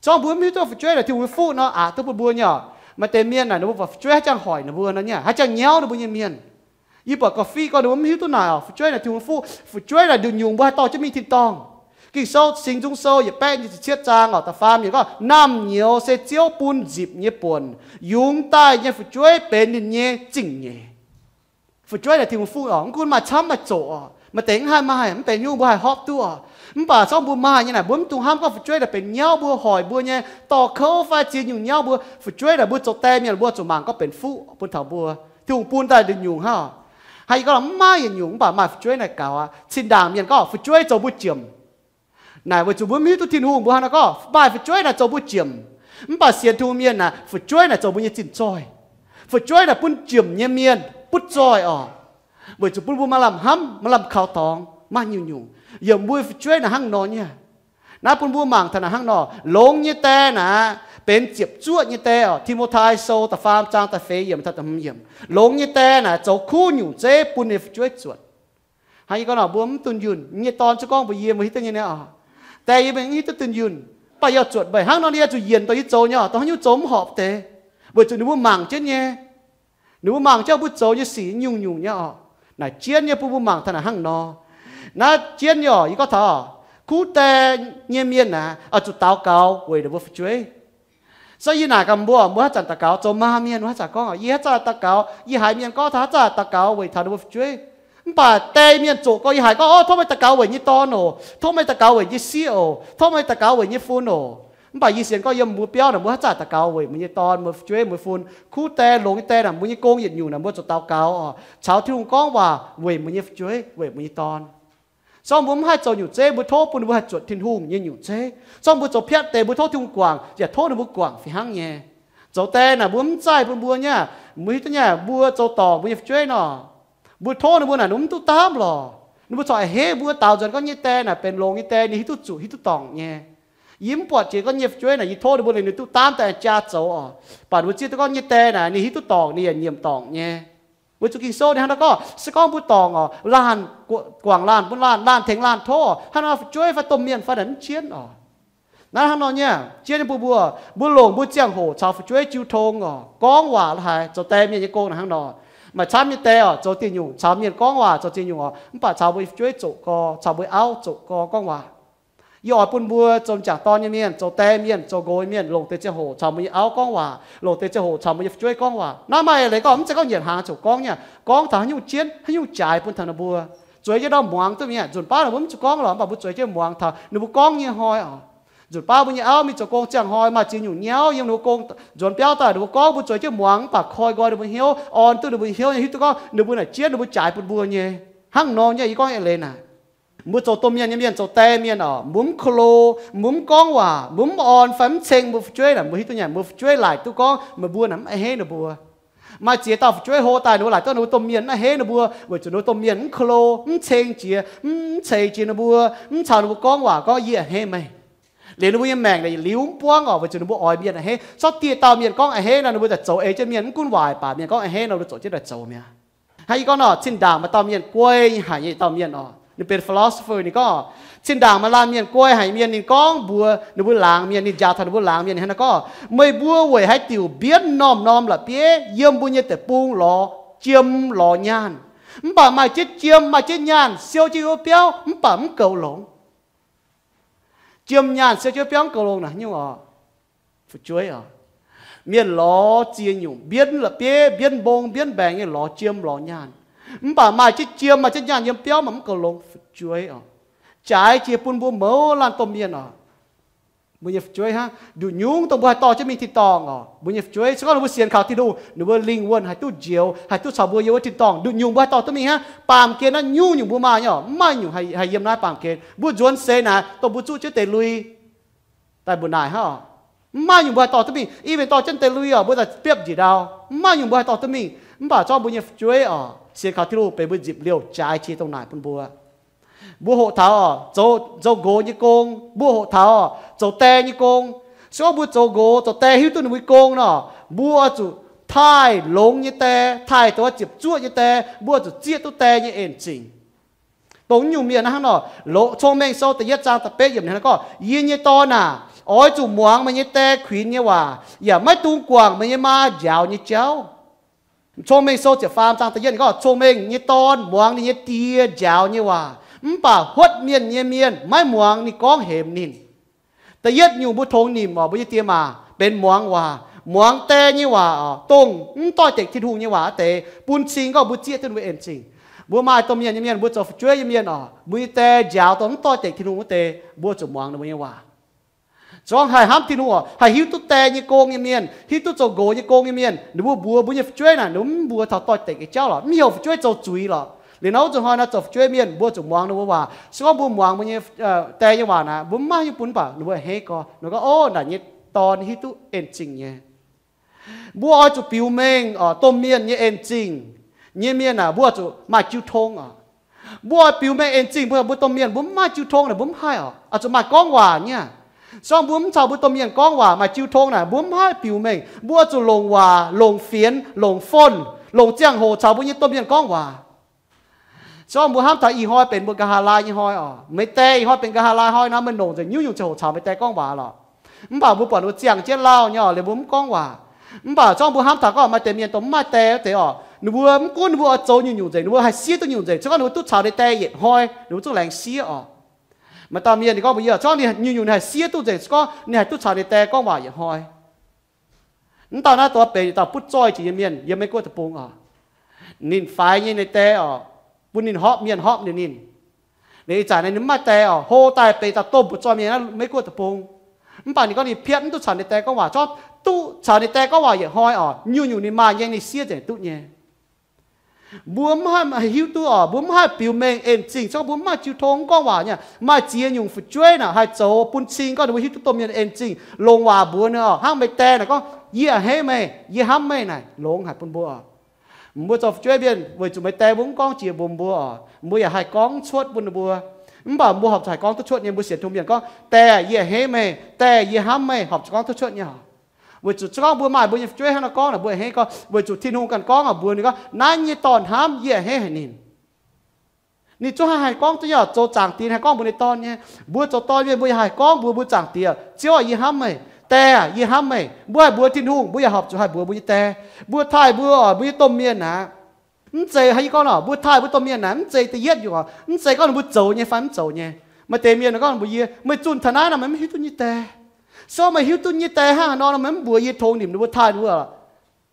Zorqv mbuo mv hiuv duqv fu'jueiv naaic Tin-Hungh nyei fuqv nor, aqc duqv bun mbuo nyei oc. Maaih deix mienh naaic ninh mbuo buatc fu'jueiv haaix jangx hoic ninh mbuo nor nyei, haaix jangx nyauv ninh mbuo nyei mienh. Yie buatc ga'fih gorngv ninh mbuo mv hiuv duqv naaic oc, fu'jueiv naaic Tin-Hungh nyei fuqv. Fu'jueiv naaic nduqc nyungc mbuo haih dorh jienv mingh tin-dorngh. Ging-Sou Singx Nzung Sou yietc baeqv nyic ziepc cietv zaang oc, da'faam yiemc gorngv, naamh nyouz se Ziouv bun nzipc nyei buonc, yungz daaih nyei fu'jueiv benx ninh nyei zingh nyeic. Fu'jueiv naaic Tin-Hungh nyei fuqv oc. Mv gunv maaih camv maaih zoqc oc, maaih deix mv haih maaih, mv benx haaix nyungc mbuo haih hopv duqv oc. Mv baac zorqv mbuo maaih nyei naaic, mbuo mv dungx hnamv gorngv fu'jueiv naaic benx nyauv mbuo, hoic mbuo nyei, dorh kouv fai ziex nyungc nyauv mbuo. Fu'jueiv naaic mbuo zoux die mienh mbuo zuqc mangc gorngv benx fuqv bun taux mbuo. Tin-Hungh bun daaih nduqc nyungc hnangv. Hnangv yie gorngv mv maaih yietc nyungc mv baac maaih fu'jueiv naaic gaux aqv. Zinh ndaangc mienh gorngv fu'jueiv zoux mbuo jiemc. Naaic weic zuqc mbuo mv hiuv duqv Tin-Hungh, mbuo hnangv naaiv gorngv maaih fu'jueiv naaic zoux mbuo jiemc. Mv baac sienx Tin-Hungh mienh naaic, fu'jueiv naaic zoux mbuo nyei zinh zoih. Fu'jueiv naaic bun jiemc nyei mienh butv zoih oc, weic zuqc bun mbuo maaih lamh hnamv, maaih lamh kaux dorngx, maaih nyungc-nyungc. Yiem mbuo fu'jueiv naaic hnangv nor nyei. Naaiv bun mbuo mangc taux naaic hnangv nor, longx nyei die naaic benx ziepc zuoqv nyei die oc. Ti^mo^tai Sou da'faam zaang da'feix yiemc taux da'hmz yiemc. Longx nyei die naaic zoux kuv nyungc zeiv bun ninh fu'jueiv zuotc. Hnangv yie gorngv nor, mbuo mv dunh yunh, yie nyei dorn zuqc gorngv mbuox yie, mbuo hiuv duqv nyei niaa oc. Die yie mv hiuv duqv dunh yunh, mv baac yie oix zuotc meih hnangv nor, yie zuqc yienc dongh yie zoux nyei oc, dongh haaix nyungc zoux mv horpc deix, weic zuqc ninh mbuo mangc jienv nyei. Ninh mbuo mangc jienv mbuo zoux nyei sic nyungc-nyungc nyei oc. Naaic jienv nyei bun mbuo mangc taux naaic hnangv nor. Naaiv jienv nyei oc, yie gorngv taux kuv die nyei mienh naaic oix zuqc daux gaux weic ninh mbuo fu'jueiv. So yie naaic gaax mbuo, mbuo haaix zanc daux gaux, zoux maa mienh mbuo haaix zanc gorngv, yie haaix zanc daux gaux, yie haiz mienh gorngv taux haaix zanc daux gaux weic taux ninh mbuo fu'jueiv. Mv baac die mienh zoqc gorx yie haiz gorngv, o, tov meih daux gaux weic nyei dorn oc, tov meih daux gaux weic nyei sieqv oc, tov meih daux gaux weic nyei fun oc. Mv baac yie sienx gorngv yiem mbuo biauv naaic mbuo haaix zanc daux gaux weic mbuo nyei dorn, mbuo fu'jueiv, mbuo fun. Kuv die longx nyei die naaic mbuo nyei gong yietc nyungc naaic mbuo zuqc daux gaux oc, caux Tin-Hungh gorngv waac weic mbuo nyei fu'jueiv, weic mbuo nyei dorn. Zorqv mbuo mv haih zoux nyungc zeiv, mbuo tov bun ninh mbuo haih zuotc Tin-Hungh nyei nyungc zeiv. Zorqv mbuo zoux piatv deix, mbuo tov Tin-Hungh guangc, yaac tov ninh mbuo guangc fih hnangv nyei. Zoux die naaic mbuo mv zaih bun mbuo nyei, mbuo hiuv duqv nyei, mbuo zoux dorngc mbuo nyei fu'jueiv nor, mbuo tov ninh mbuo naaic ninh mv duqv daamv lorqc. Ninh mbuo corc a'hneiv mbuo daaux nzuonx gorngv nyei die naaic benx longx nyei die, ninh hiuv duqv zuqc, hiuv duqv dorngc nyei. Yie mv buatc jiex gorngv nyei fu'jueiv naaic yie tov ninh mbuo liuz ninh duqv daamv daaih jaa zoux oc. Baac ninh mbuo zieqv duqv gorngv nyei die naaic ninh hiuv duqv dorngc, ninh yaac nyiemc dorngc nyei. Weic zuqc Ging-Sou ninh hnangv naaiv gorngv, se gorngv mbuo dorngc oc, laanh, guangc laanh bun laanh, laanh tengx laanh tov oc, hnangv nor fu'jueiv fai domh mienh fai naaic mv jienv oc. Naaiv hnangv nor nyei, jienv nyei bun mbuo, mbuo longc mbuo ziangh hoc caux fu'jueiv jiu tong oc, gorngv waac la'haaix, zoux die mienh nyei gong naaic hnangv nor. Maaih camv nyei die oc, zoux dieh nyungc caux mienh gorngv waac zoux dieh nyungc oc, mv baac caux mbuo fu'jueiv zoqc gorx, caux mbuo auv zoqc gorx gorngv waac. Yie oix bun mbuo zoux m'jangc dorn nyei mienh, zoux die mienh, zoux nqox nyei mienh, longc deix ziangh hoc caux mbuo nyei auv gorngv waac, longc deix ziangh hoc caux mbuo nyei fu'jueiv gorngv waac. Naaiv maaih leiz gorngv mv zeiz gorngv nyienc hnaangx ziouc gorngv nyei, gorngv taux haaix nyungc jienv, haaix nyungc jaaix bun taux ninh mbuo. Zueiz jienv ndorm muangx duqv mi'aqv. Nzunc baav ninh mbuo mv zuqc gorngv lorqc, mv baac mbuo zueiz jienv muangx taux ninh mbuo gorngv nyei hnoi oc. Nzunc baav mbuo nyei auv mingh zoux gong ziangh hnoi maaih ziex nyungc nyauv yiem ninh mbuo gong nzuonx biauv daaih, ninh mbuo gorngv mbuo zueiz jienv muangx, mv baac koi nqoi ninh mbuo hnyouv, orn duqv ninh mbuo hnyouv nyei, hiuv duqv gorngv ninh mbuo naaic jienv ninh mbuo jaaix bun mbuo nyei. Hnangv nor nyei, yie gorngv eix leiz naaic. Mbuo zoux domh mienh nyei mienh, zoux die mienh oc, mbuo mv ko lo, mbuo mv gorngv waac, mbuo mv orn fai mv ceng mbuo fu'jueiv naaic, mbuo hiuv duqv nyei, mbuo fu'jueiv laaic duqv gorngv meih mbuo naaic mv a'hneiv ninh mbuo. Maaih ziex dauh fu'jueiv hlo daaih, ninh mbuo laaic duqv ninh mbuo domh mienh mv a'hneiv ninh mbuo, weic zuqc ninh mbuo domh mienh mv ko lo, mv ceng jiex, mv ceix jiex ninh mbuo, mv caux ninh mbuo gorngv waac gorngv yie a'hneiv meih. Liuz ninh mbuo nyei maengc naaic yietc liuz mv buangv oc, weic zuqc ninh mbuo oix mienh a'hneiv. Corc dieh dauh mienh gorngv a'hneiv nor, ninh mbuo daaih zoux ei jienv mienh, mv gunv waaic baac mienh gorngv a'hneiv nor, ninh mbuo zoux jienv daaih zoux mi'aqv. Hnangv yie gorngv nor, zinh ndaangc maaih dauh mienh guei haic nyei dauh mienh oc. Ninh benx philosopher, ninh gorngv, zinh ndaangc maaih laanh mienh guei haic nyei mienh, ninh gorngv mbuox ninh mbuo laangz mienh, ninh njaaux taux ninh mbuo laangz mienh hnangv naaiv gorngv, meih mbuo weic haaix diuc mbienv norm-norm la'bieiv yiem mbuo nyei deic-bung lorz jiem lorz nyaanh? Mv baac maaih jienv jiem maaih jienv nyaanh siou jienv wuov biauv mv baac mv goux longx. Jiem nyaanh siou jienv biauv mv goux longx naaic nyungc oc. Fu'jueiv oc. Mienh lorz ziex nyungc mbienv la'bieiv, mbienv mbong, mbienv mbaengx nyei lorz jiem lorz nyaanh. Mv baac maaih jienv jiem maaih jienv nyaanh yiem biauv maaih mv goux longx fu'jueiv oc. Jaaix jiex bun mbuo mouz laanh domh mienh oc. Mbuo nyei fu'jueiv hnangv nduqc nyungc dongh mbuo haih dorh jienv mingh tin-dorngh oc. Mbuo nyei fu'jueiv se gorngv ninh mbuo sienx kaux Tin-Hungh, ninh mbuo lingh wuonh haih duqv njoux, haih duqv caux mbuo yiem wuov tin-dorngh. Nduqc nyungc mbuo haih dorh duqv mingh hnangv. Baamh gen naaiv nyungc-nyungc mbuo maaih nyei oc, mv maaih nyungc haih yiem naaiv baamh gen. Mbuo nzuonx seix naaic dongh mbuo zuqv jienv deix lui daaih mbu'naaic hnangv oc. Mv maaih nyungc mbuo haih dorh duqv mingh. Even dorh jienv deix lui oc, mbuo daaih biopv njiec ndau, mv maaih nyungc mbuo haih dorh duqv mingh. Mv baac zorqv mbuo nyei fu'jueiv oc, sienx kaux Tin-Hungh benx mbuo nzipc liouh jaaix qiex dongh naaic bun mbuo. Mbuo hoqc taux oc, zoux nqox nyei gong. Mbuo hoqc taux oc, zoux die nyei gong. Se gorngv mbuo zoux nqox zoux die hiuv duqv ninh mbuo nyei gong nor, mbuo oix zuqc taaih longx nyei die, taaih dongh ziepc zuoqv nyei die. Mbuo oix zuqc zieqv duqv die nyei en zingc. Dongh nyungc mienh hnangv nor, Cong-Mengh Sou da'yietv zaang da'betv yiemc hnangv gorngv, Yie nyei dorn aac, oix zuqc muangx meih nyei die kuinx nyei waac, yaac maiv dungx guangc meih nyei maa njaaux nyei jauv. Cong-Mengh Sou ziepc faam zaang da'yietv gorngv, Cong-Mengh nyei dorn muangx ninh nyei die njaaux nyei waac, mv baac huotv mienh nyei mienh maiv muangx ninh gorngv hemx ninh. Da'yietv nyungc mbuo tongx nimc oc, mbuo nyei die maac benx muangx waac, muangx die nyei waac oc, dongh mv doix-dekc Tin-Hungh nyei waac wuov deix, bun cing gorngv mbuo zieqv duqv ninh mbuo en zingc. Mbuo maaih domh mienh nyei mienh, mbuo zoux fu'jueiv nyei mienh oc, mbuo nyei die njaaux dongh mv doix-dekc Tin-Hungh wuov deix, mbuo zuqc muangx ninh mbuo nyei waac. Se gorngv haih hnamv Tin-Hungh oc, haih hiuv duqv die nyei gong nyei mienh, hiuv duqv zoux nqox nyei gong nyei mienh, ninh mbuo mbuox mbuo nyei fu'jueiv naaic, ninh mbuo mv mbuox taux doix-dekc nyei jauv lorqc, mv heuc fu'jueiv zoux zuiz lorqc. Liuz nor wuov nzunc hnoi nor zoux fu'jueiv mienh mbuo zuqc muangx ninh mbuo waac. Se gorngv mbuo muangx mbuo nyei die nyei waac naaic, mbuo mv maaih haaix nyungc bun, mv baac ninh mbuo a'hneiv gorx, ninh gorngv, Ov, naaic nyei dorn hiuv duqv en zingc nyei. Mbuo oix zuqc biux mengh oc, domh mienh nyei en zingc nyei mienh aah, mbuo oix zuqc maaih jiu tong oc. Mbuo oix biux mengh en zingh mbuo, mbuo domh mienh mbuo mv maaih jiu tong naaic mbuo mv haih oc. Oix zuqc maaih gorngv waac nyei. Se gorngv mbuo mv caux mbuo domh mienh gorngv waac, maaih jiu tong naaic mbuo mv haih biux mengh. Mbuo oix zuqc longc waac, longc fienx, longc phone, longc ziangh hoc caux mbuo nyei domh mienh gorngv waac. Se gorngv mbuo hnamv taux ih hnoi benx mbuo nqa'haav laai nyei hnoi oc, meih die ih hnoi benx nqa'haav laai hnoi nor, meih longc nzengc nyungc-nyungc ziangh hoc caux meih die gorngv waac lorqc. Mv baac mbuo buatc ninh mbuo ziangh jienv lauh nyei oc, liuz mbuo mv gorngv waac. Mv baac se gorngv mbuo hnamv taux gorngv maaih deix mienh dongh mv maaih die wuov deix oc, ninh mbuo mv gunv ninh mbuo oix zoux nyungc-nyungc nzengc, ninh mbuo haih siev duqv nyungc nzengc. Se gorngv ninh mbuo duqv caux ninh die yietc hnoi, ninh mbuo zungv laengz siev oc. Maaih dauh mienh ninh gorngv mbuox yie, se gorngv ninh nyungc-nyungc ninh haih siev duqv nzengc, se gorngv ninh haih duqv caux ninh die gorngv waac yietc hnoi. Mv dauh naaiv dongh benx dauh butv zoih jiex nyei mienh yiem Meiv Guoqv deic-bung oc. Ninh faix nyei ninh die oc, bun ninh horpc mienh horpc ninh, ninh, ninh ih zanc naaiv ninh mv maaih die oc, hlo daaih benx dauh domh butv zoih mienh naaiv Meiv Guoqv deic-bung. Mv baac ninh gorngv ninh piatv mv duqv caux ninh die gorngv waac, zorqv duqv caux ninh die gorngv waac yietc hnoi oc, nyungc-nyungc ninh maaih nyei ninh siev nzengc duqv nyei. Mbuo mv haih hiuv duqv oc, mbuo mv haih biux mengh en zingh, se gorngv mbuo mv maaih jiu tong mv gorngv waac nyei. Maaih ziex nyungc fu'jueiv naaic haih zoux bun cing gorngv ninh mbuo hiuv duqv domh mienh en zingh, longc waac mbuox ninh oc, hnangv meih die naaic gorngv, Yie a'hneiv meih, yie hnamv meih naaic, longx haic bun mbuo oc. Mbuo zoux fu'jueiv mienh weic zuqc meih die mbuo mv gorngv jiex mbuox mbuo oc, mbuo yaac haih gorngv cuotv bun ninh mbuo. Mv baac mbuo horpc zuqc haih gorngv duqv cuotv nyei. Mbuo sienx Tin-Hungh mienh gorngv, Die, yie a'hneiv meih. Die, yie hnamv meih. Horpc zuqc gorngv duqv cuotv nyei oc. Weic zuqc se gorngv mbuo maaih mbuo nyei fu'jueiv hnangv nor gorngv naaic, mbuo a'hneiv gorngv, weic zuqc Tin-Hungh ganh gorngv oc, mbuox ninh gorngv, Naaiv nyei dorn hnamv, yie a'hneiv haic ninh. Ninh zungv haih, haih gorngv duqv nyei oc. Zoux zaangc diex haih gorngv mbuox ninh dorn nyei. Mbuo zoux dorn mienh mbuo yaac haih gorngv mbuox mbuo zaangc diex, Ziouv aac, yie hnamv meih. Die aac, yie hnamv meih. Mbuo haih mbuox Tin-Hungh, mbuo yaac horpc zuqc haih mbuox mbuo nyei die. Mbuo taaih mbuo oc, mbuo nyei domh mienh naaic, mv zeiz haaix nyungc gorngv oc, mbuo taaih mbuo domh mienh naaic mv zeiz da'yietv nyungc oc, mv zeiz gorngv ninh mbuo zoux nyei fai mv zoux nyei. Maaih deix mienh gorngv mbuox yie, Meih zunh taux naaiv nor meih mv hiuv duqv nyei die. Se gorngv meih hiuv duqv nyei die hnangv haaix nor, nor meih mv mbuox yie tongx nimc ninh mbuo, taaih ninh mbuo.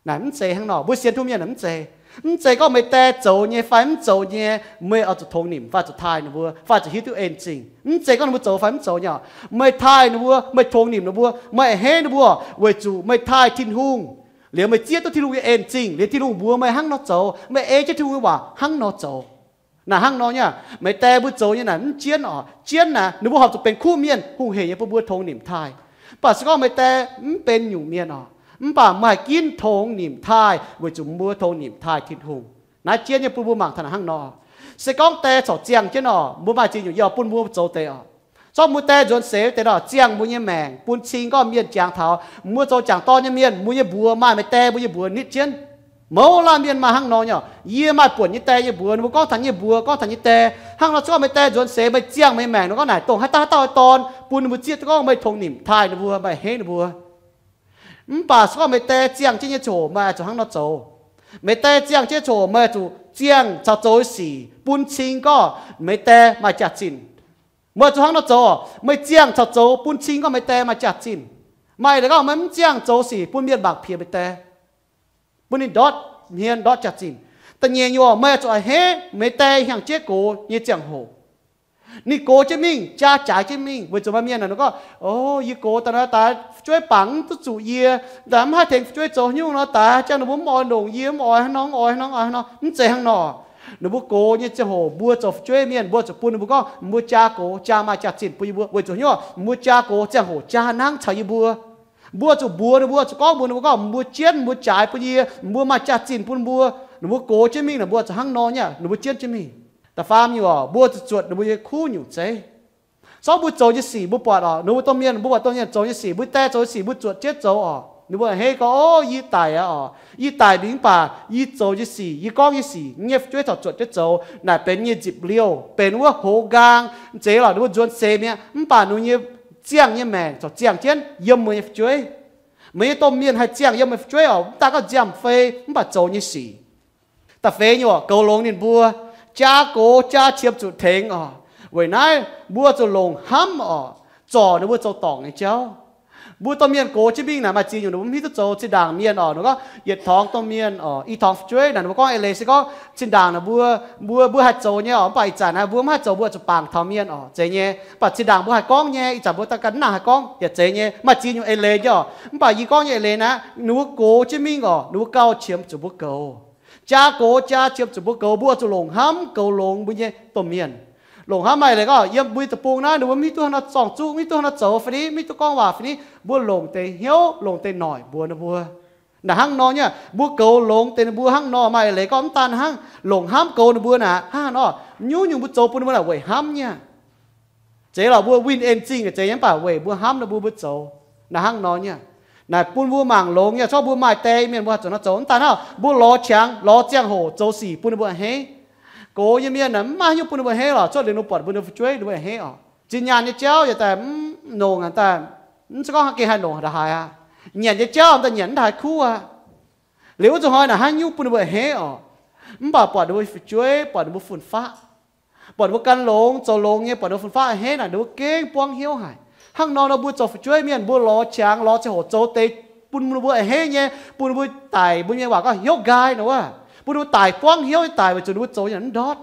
Naaic mv zeiz hnangv nor. Mbuo sienx Tin-Hungh mienh naaic mv zeiz. Mv zeiz gorngv meih die zoux nyei fai mv zoux nyei, meih oix zuqc tongx nimc fai zuqc taaih ninh mbuo fai zuqc hiuv duqv en zingh. Mv zeiz gorngv ninh mbuo zoux fai mv zoux nyei oc. Meih taaih ninh mbuo, meih tongx nimc ninh mbuo, meih a'hneiv ninh mbuo, weic zuqc meih taaih Tin-Hungh. Liuz meih zieqv duqv Tin-Hungh nyei en zingh, liuz Tin-Hungh mbuox meih hnangv nor zoux, meih ei jienv Tin-Hungh nyei waac hnangv nor zoux. Naaic hnangv nor nyei, meih die mbuo zoux nyei naaic mv jienv oc. Jienv naaic ninh mbuo horpc zuqc benx kuv mienh, hungh heic nyei bun mbuo tongx nimc taaih. Mv baac se gorngv meih die mv benx nyungc mienh oc, mv baac meih haih ginv tongx nimc taaih weic zuqc mbuo tongx nimc taaih Tin-Hungh. Naaiv jienv nyei bun mbuo mangc taux naaic hnangv nor. Se gorngv die corc ziangh jienv oc, mbuo maaih ziex nyungc yie oix bun mbuo zoux deix oc. Zorqv mbuo die nzuonx seix wuov deix nor, ziangh mbuo nyei maengc, bun cing gorngv mienh jangx taux mbuo zoux jangc dorn nyei mienh, mbuo nyei mbuox maaih meih die mbuo nyei mbuox nitv jienv. Mouz laanh mienh maaih hnangv nor nyei oc. Yie maaih buonc nyei die nyei mbuox, ninh mbuo gorngv taux yie nyei mbuox, gorngv taux yie nyei die. Hnangv nor, se gorngv meih die nzuonx seix meih ziangh meih maengc nor, gorngv naaic dongh haaix dauh haaix dauh dorn, bun ninh mbuo zieqv duqv gorngv meih tongx nimc taaih ninh mbuo, meih a'hneiv ninh mbuo. Mv baac se gorngv meih die ziangh jienv nyei ziangh hoc meih oix zuqc hnangv nor zoux. Meih die ziangh jienv nyei ziangh hoc meih oix zuqc ziangh caux zoux sic bun cing gorngv meih die maaih jaax-zinh. Meih oix zuqc hnangv nor zoux. Meih ziangh caux zoux bun cing gorngv meih die maaih jaax-zinh. Maaih eix leiz gorngv meih mv ziangh zoux sic bun mienh mangc piex meih die, bun ninh ndortv hmien ndortv jaax-zinh. Da'nyeic nyungc, meih oix zuqc a'hneiv meih die hnyangx-jeiv gox nyei ziangh hoc. Ninh gox jienv mingh, jaa jaaix jienv mingh, weic zuqc maaih mienh naaic ninh gorngv, O, yie gox daaih nor, daaih fu'jueiv bangc mv duqv zuqc yie, daaih mv haih tengx fu'jueiv zoux haaix nyungc nor, daaih ziangh ninh mbuo mv oix longc yie, mv oix hnangv nor, mv oix hnangv nor, oix hnangv nor. Mv zeiz hnangv nor. Ninh mbuo gox nyei ziangh hoc mbuo zoux fu'jueiv mienh, mbuo zuqc bun ninh mbuo gorngv mbuo jaa gox jaa maaih jaax-zinh bun yie mbuo, weic zuqc haaix nyungc? Mbuo jaa gox ziangh hoc jaa hnangv caux yie mbuo. Mbuo zuqc mbuox ninh mbuo, zuqc gorngv mbuox ninh mbuo gorngv, mbuo jienv, mbuo jaaix bun yie, mbuo maaih jaax-zinh bun mbuo. Ninh mbuo gox jienv mingh naaic, mbuo zuqc hnangv nor nyei, ninh mbuo jienv jienv mingh. Da'faam nyungc oc, mbuo zuqc zuotc ninh mbuo nyei kuv nyungc zeiv. Zorqv mbuo zoux nyei sic mbuo buatc oc, ninh mbuo domh mienh, mbuo buatc domh mienh zoux nyei sic, mbuo die zoux nyei sic mbuo zuotc jienv zoux oc. Ninh mbuo a'hneiv gorngv, Ov, yie daic aqv oc, yie daic mingh mv baac yie zoux nyei sic, yie gorngv nyei sic, yie nyei fu'jueiv corc zuotc jienv zoux, naaic benx nyei nzipc liouh, benx wuov hoz nqaang. Zeiz lorqc, ninh mbuo nzuonx seix mi'aqv, mv baac ninh mbuo nyei ziangh nyei maengc corc ziangh jienv yiem mbuo nyei fu'jueiv. Meih nyei domh mienh haih ziangh yiem meih fu'jueiv oc, mv daaih gorngv nziaamv fei, mv baac zoux nyei sic. Da'feix nyungc oc, goux longx ninh mbuo, jaa gox jaa qiemx zuqc tengx oc. Weic naaiv mbuo zuqc longc hnamv oc, zorc ninh mbuo zoux dorngc nyei jauv. Mbuo domh mienh gox jienv mingh naaic maaih ziex nyungc ninh mbuo mv hiuv duqv zoux. Zinh ndaangc mienh oc, ninh gorngv yietc torngx domh mienh oc, i torngx fu'jueiv naaic, ninh mbuo gorngv eix leiz se gorngv zinh ndaangc naaic mbuo, mbuo, mbuo haih zoux nyei oc, mv baac ih zanc naaiv mbuo mv haih zoux, mbuo zuqc bangc taux mienh oc, zeiz nyei. Mv baac zinh ndaangc mbuo haih gorngv nyei, ih zanc mbuo daaih ganh mv nangc haih gorngv yaac zeiz nyei. Maaih ziex nyungc eix leiz nyei oc, mv baac yie gorngv nyei eix leiz naaiv, ninh mbuo gox jienv mingh oc, ninh mbuo gauh qiemx zuqc mbuo goux. Jaa gox jaa qiemx zuqc mbuo goux, mbuo oix zuqc longc hnamv goux longx mbuo nyei domh mienh. Longc hnamv maaih eix leiz gorngv yiem mbuo nyei deic-bung naaiv ninh mbuo mv hiuv duqv haaix nor zorng-zuqv, mv hiuv duqv haaix nor zoux fai ni, mv hiuv duqv gorngv waac fai ni, mbuo longc deix hnyouv, longc deix noic mbuox ninh mbuo. Naaic hnangv nor nyei, mbuo goux longx deix ninh mbuo hnangv nor. Maaih eix leiz gorngv mv daan hnangv, longc hnamv goux ninh mbuo naaic hnangv nor, nyungc-nyungc mbuo zoux bun ninh mbuo naaic weic hnamv nyei. Zeiz lorqc, mbuo winh en-zingh zeiz nyei, mv baac weic mbuo hnamv ninh mbuo, mbuo zoux naaic hnangv nor nyei. Naaic bun mbuo mangc longx nyei, corc mbuo maaih die mienh mbuo haih zoux nor zoux. Mv daan hnangv, mbuo lorz qangx lorz ziangh hoc zoux sic bun ninh mbuo a'hneiv. Gox nyei mienh naaic mv maaih haaix nyungc bun ninh mbuo a'hneiv lorqc, cuotv liuz ninh mbuo buatc mbuo nyei fu'jueiv ninh mbuo a'hneiv oc. Zinh nyaanh nyei jauv yaac daaih mv nongc aqv, daaih mv zeiz gorngv gengh haih nongc ndongc haaix aqv. Nyanc nyei jauv daaih nyanc mv daaih haiz kuv aqv. Liuz wuov zuqc hnoi naaic haaix nyungc bun ninh mbuo a'hneiv oc. Mv baac buatc ninh mbuo fu'jueiv, buatc ninh mbuo fun-faqv, buatc ninh mbuo gan longx zoux longx nyei, buatc ninh mbuo fun-faqv a'hneiv naaic, ninh mbuo gengh buangv hnyouv haic. Hnangv nor nor mbuo zoux fu'jueiv mienh mbuo lorz qangx lorz ziangh hoc zoux deix bun ninh mbuo a'hneiv nyei, bun ninh mbuo daic, mbuo nyei waac gorngv hnyouv nqaai nor wuov, bun ninh mbuo daic buangv hnyouv nyei daic weic zuqc ninh mbuo zoux nyei mv ndortv.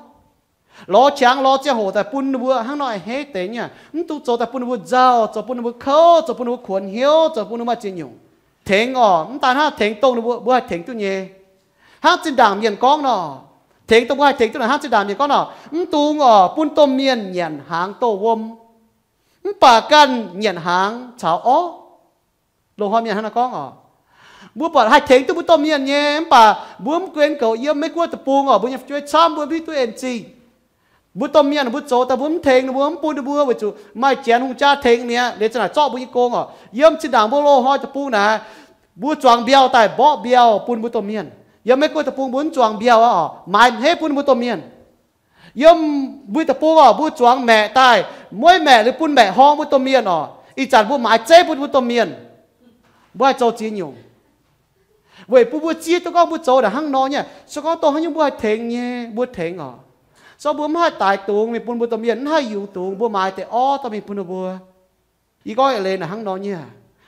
Lorz qangx lorz ziangh hoc daaih bun ninh mbuo hnangv nor a'hneiv deix nyei, mv dungx zoux daaih bun ninh mbuo nzauh, zoux bun ninh mbuo kouv, zoux bun ninh mbuo kuonx hnyouv, zoux bun ninh mbuo maaih ziex nyungc. Tengx oc, mv daan hnangv tengx dongh ninh mbuo, mbuo haih tengx duqv nyei. Hnangv zinh ndaangc mienh gorngv nor, tengx dongh mbuo haih tengx duqv naaic, hnangv zinh ndaangc mienh gorngv nor, mv dungx oc bun domh mienh nyanc hnaangx doh wuom, mv baac ganh nyanc hnaangx caux orv. Loz-hnoi mienh hnangv naaiv gorngv oc. Mbuo buatc haih tengx duqv mbuo domh mienh nyei, mv baac mbuo mv guen goux yiem Meiv-Guoqv deic-bung oc, mbuo nyei fu'jueiv camv, mbuo mv hiuv duqv en-zingh. Mbuo domh mienh mbuo zoux daaih mbuo mv tengx ninh mbuo, mv bun ninh mbuo weic zuqc maaih Janx hungh jaa tengx mi'aqv. Liuz za'naaic zorqv mbuo nyei gong oc. Yiem zinh ndaangc mbuo loz-hnoi deic-bung naaic, mbuo zuangx mbiauh daaih mborqv mbiauh bun mbuo domh mienh. Yiem Meiv-Guoqv deic-bung mbuo mv zuangx mbiauh aqv oc, maaiz hneiv bun mbuo domh mienh. Yiem mbuo deic-bung oc, mbuo zuangx maeqc daaih, mueiv maeqc liuz bun maeqc horngh mbuo domh mienh oc. Ih zanc mbuo maaiz zeiv bun mbuo domh mienh. Mbuo haih zoux ziex nyungc weic bun mbuo zieqv duqv gorngv mbuo zoux naaic hnangv nor nyei. Se gorngv dongh haaix nyungc mbuo haih tengx nyei, mbuo tengx oc. Se gorngv mbuo mv haih daix dungz mingh bun mbuo domh mienh, mv haih yungz dungz, mbuo maaiz deix orv dorh mingh bun ninh mbuo. Yie gorngv eix leiz naaic hnangv nor nyei.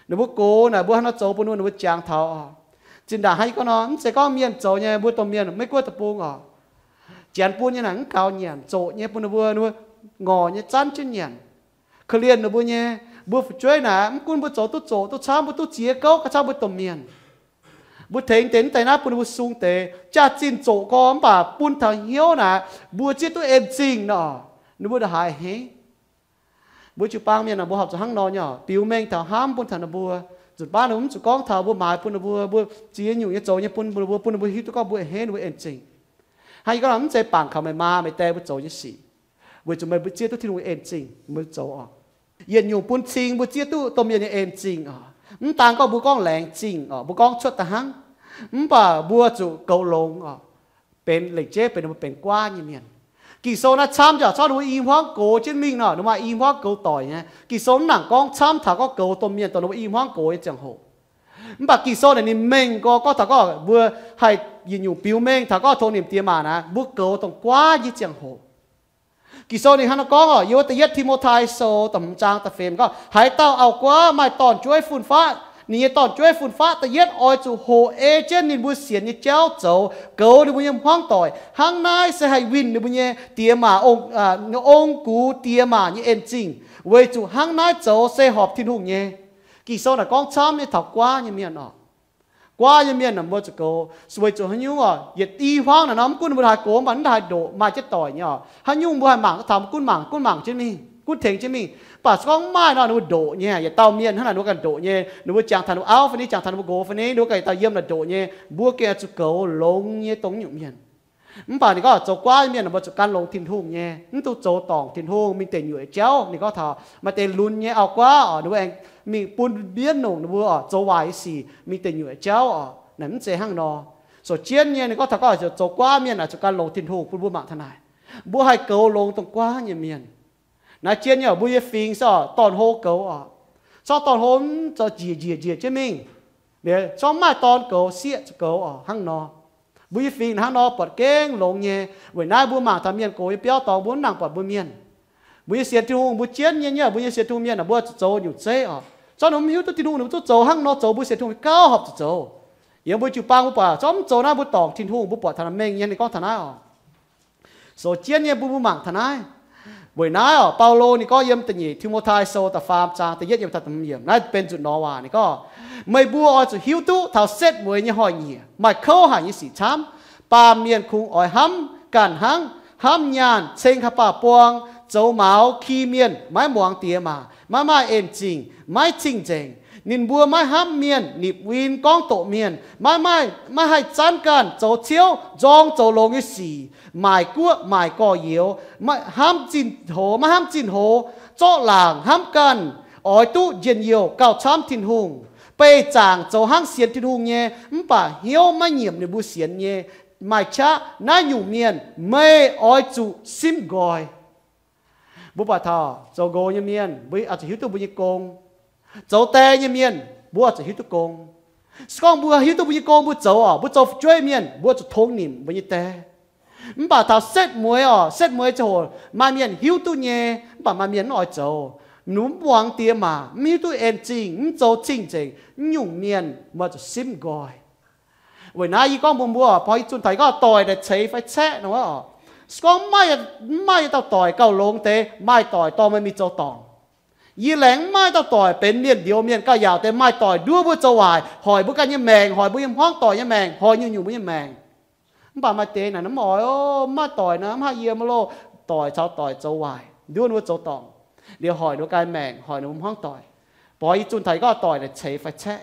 Ninh mbuo gox naaic mbuo haaix nor zoux bun ninh mbuo, ninh mbuo jangx taux oc. Zinh ndaangc hnangv yie gorngv nor, mv zeiz gorngv mienh zoux nyei, mbuo domh mienh Meiv-Guoqv deic-bung oc, Janx bun nyei naaic mv gaux nyanc, zoqc nyei bun ninh mbuo, ninh mbuo ngorc nyei zanv jienv nyanc. Korv-lienh ninh mbuo nyei. Mbuo fu'jueiv naaic mv gunv mbuo zoux duqv zoqc duqv camv, mbuo duqv ziex gouv gauh camv mbuo domh mienh. Mbuo tengx deix mv deix naaiv bun ninh mbuo sung deix, jaax-zinh zoqc gorx mv baac bun taux hnyouv naaic mbuo zieqv duqv en-zingh nor, ninh mbuo ndongc haaix a'hneiv. Mbuo jiu-baang mienh naaic mbuo horpc zuqc hnangv nor nyei oc, biux mengh taux hnamv bun taux ninh mbuo. Nzunc baav ninh mbuo mv zuqc gorngv taux mbuo maaiz bun ninh mbuo, mbuo ziex nyungc nyei zoux nyei bun ninh mbuo, bun ninh mbuo hiuv duqv gorngv mbuo a'hneiv ninh mbuo en-zingh. Hnangv yie gorngv nor, mv zeiz bangc kaux meih maa meih die mbuo zoux nyei sic, weic zuqc meih mbuo zieqv duqv Tin-Hungh en-zingh mbuo zoux oc. Yietc nyungc bun cing mbuo zieqv duqv domh mienh nyei en-zingh oc. Mv daan gorngv mbuo gorngv laengz zingh oc, mbuo gorngv cuotv da'hnangv, mv baac mbuo zuqc goux longx oc, benx lengc jeiv benx ninh mbuo benx guaav nyei mienh. Ging-Sou naaiv camv jaax corc ninh mbuo i hmuangv gox jienv mingh nor, ninh mbuo maaih i hmuangv goux doic nyei. Ging-Sou mv nangc gorngv camv taux gorngv goux domh mienh dongh ninh mbuo i hmuangv gox nyei ziangh hoc. Mv baac Ging-Sou naaic ninh mengh gorx gorngv taux gorngv mbuo haih yietc nyungc biux mengh taux gorngv tongx nimc diex maac naaic, mbuo goux dongh guaav nyei ziangh hoc. Ging-Sou ninh hnangv nor gorngv oc, yiem wuov da'yietv Ti^mo^tai Sou da'hmz zaang da'feix gorngv, haaix dauh auv-guaav maaih dorn-jueiv fun-faqv, ninh nyei dorn-jueiv fun-faqv da'yietv oix zuqc hoqc ei jienv ninh mbuo sienx nyei jauv zoux, goux ninh mbuo nyei hmuangv doic. Hnangv naaiv se haih winh ninh mbuo nyei diex maac, ong, ong-gux diex maac nyei en-zingh, weic zuqc hnangv naaiv zoux se horpc Tin-Hungh nyei. Ging-Sou naaic gorngv camv nyei taux guaav nyei mienh oc. Guaav nyei mienh naaic mbuo zuqc goux, weic zuqc haaix nyungc oc, yietc i hmuangv naaic nor mv gunv mbuo haih gox mv baac mv haih ndoqc maaih jienv doic nyei oc. Haaix nyungc mbuo haih mangc duqv taux mv gunv mangc, gunv mangc jienv mingh. gunv tengx jienv mingh. Mv baac se gorngv mv maaih nor, ninh mbuo ndoqc nyei. Yietc dauh mienh hnangv naaic ninh mbuo ganh ndoqc nyei, ninh mbuo jangx taux ninh mbuo auv fai ni, jangx taux ninh mbuo nqox fai ni, ninh mbuo ganh yietc dauh yiem naaic ndoqc nyei, mbuo gengh zuqc goux longx nyei dongh nyungc mienh. Mv baac ninh gorngv zoux guaav nyei mienh mbuo zuqc gan longx Tin-Hungh nyei, mv dungx zoux dorngc Tin-Hungh mingh deic nyuoqc jauv. Ninh gorngv taux maaih deix lunx nyei auv-guaav oc, ninh mbuo aengx mingh bun mbienv longc ninh mbuo oc, zoux waaic nyei sic mingh deic nyuoqc jauv oc. Naaic mv zeiz hnangv nor. Sou jienv nyei ninh gorngv taux gorngv zoux guaav mienh aah, zuqc gan longx Tin-Hungh bun mbuo mangc taux naaic. Mbuo haih goux longx dongh guaav nyei mienh. Naaiv jienv nyei oc, mbuo nyei fingx se oc dorn-hlo goux oc. Zorqv dorn-hlo mv zoux njiec njiec njiec jienv mingh. Zorqv mv maaih dorn goux, sieqv zuqc goux oc, hnangv nor. Mbuo nyei fingx hnangv nor buatc gengh longx nyei. Weic naaiv mbuo mangc taux mienh gox nyei biauv dorngx mbuo mv nangc buatc mbuo mienh. Mbuo nyei sienx Tin-Hungh mbuo jienv nyei, nyei mbuo nyei sienx Tin-Hungh mienh aah, mbuo zuqc zoux nyungc zeiv oc. Zorqv ninh mbuo mv hiuv duqv Tin-Hungh ninh mbuo zuqc zoux hnangv nor zoux, mbuo sienx Tin-Hungh gauh horpc zuqc zoux. Yiem mbuo jiu-baang mbuo buatc zorqv mv zoux naaiv mbuo dorngc Tin-Hungh, mbuo buatc taux naaiv mengh nyei ninh gorngv taux naaiv oc. Sou jienv nyei mbuo mbuo mangc taux naaiv. Weic naaiv oc, Baulo ninh gorngv yiem da'nyeic Ti^mo^tai Sou da'faam zaang da'yietv yiem da'hmz yiemc, naaiv benx nzunc nor waac ninh gorngv, meih mbuo oix zuqc hiuv duqv taux setv mueiz nyei hnoi-nyieqc maaih kouv haic nyei sic camv. Baamh mienh kungx oix hnamv ganh hnangv, hnamv nyaanh, ceng haaix baac buang, zoux maux, ki mienh, maiv muangx diex maac, maiv maaih en-zingh, maiv cing-nzengc. Ninh mbuo maiv hnamv mienh, nipc win, gorngv doqc mienh, maiv, maiv haih zanv ganh, zoux ciouv, nzorng zoux longx nyei sic, maaic guoqv maaic gorx-youz, hnamv zinh hoz, maiv hnamv zinh hoz, zorqv laangc hnamv ganh, oix duqv njien-youh gauh camv Tin-Hungh, beih zaangc zoux hnangv sienx Tin-Hungh nyei, mv baac hnyouv maiv nyiemc ninh mbuo sienx nyei. Maaih qaqv naaiv nyungc mienh meih oix zuqc simv nqoi. Mbuo buatc taux zoux nqox nyei mienh mbuo oix zuqc hiuv duqv mbuo nyei gong. Zoux die nyei mienh mbuo oix zuqc hiuv duqv gong. Se gorngv mbuo hiuv duqv mbuo nyei gong mbuo zoux oc, mbuo zoux fu'jueiv mienh mbuo zuqc tongx nimc mbuo nyei die. Mv baac taux setv mueiz oc, setv mueiz ziangh hoc maaih mienh hiuv duqv nyei, mv baac maaih mienh mv oix zoux. Ninh mv muangx diex maac, mv hiuv duqv en-zingh, mv zoux cing-nzengc, naaiv nyungc mienh meih zuqc simv nqoi. Weic naaiv yie gorngv mbuox mbuo, baac yie zunh taux yie gorngv doic naaic ceix fai caeqv nor oc. Se gorngv mv maaih, mv maaih yietc dauh doic gauh longx deix, maaih doic dorh meih mingh zoux dorngc. Yie laengz mv maaih dauh doic benx mienh njoux mienh gauh yaauc deix, maaih doic nduov mbuo zoux waaic, hoic mbuo ganh nyei maengc, hoic mbuo nyei hmuangv doic nyei maengc, hoic nyungc-nyungc mbuo nyei maengc. Mv baac maaih deix naaic mv oix, mv maaih doic naaic mv haih yiem loh. Doic caux doic zoux waaic, nduov mbuo zoux dorngc, liuz hoic ninh mbuo ganh maengc, hoic ninh mbuo hmuangv doic. Baac yie zunh taux yie gorngv doic naaic ceix fai caeqv.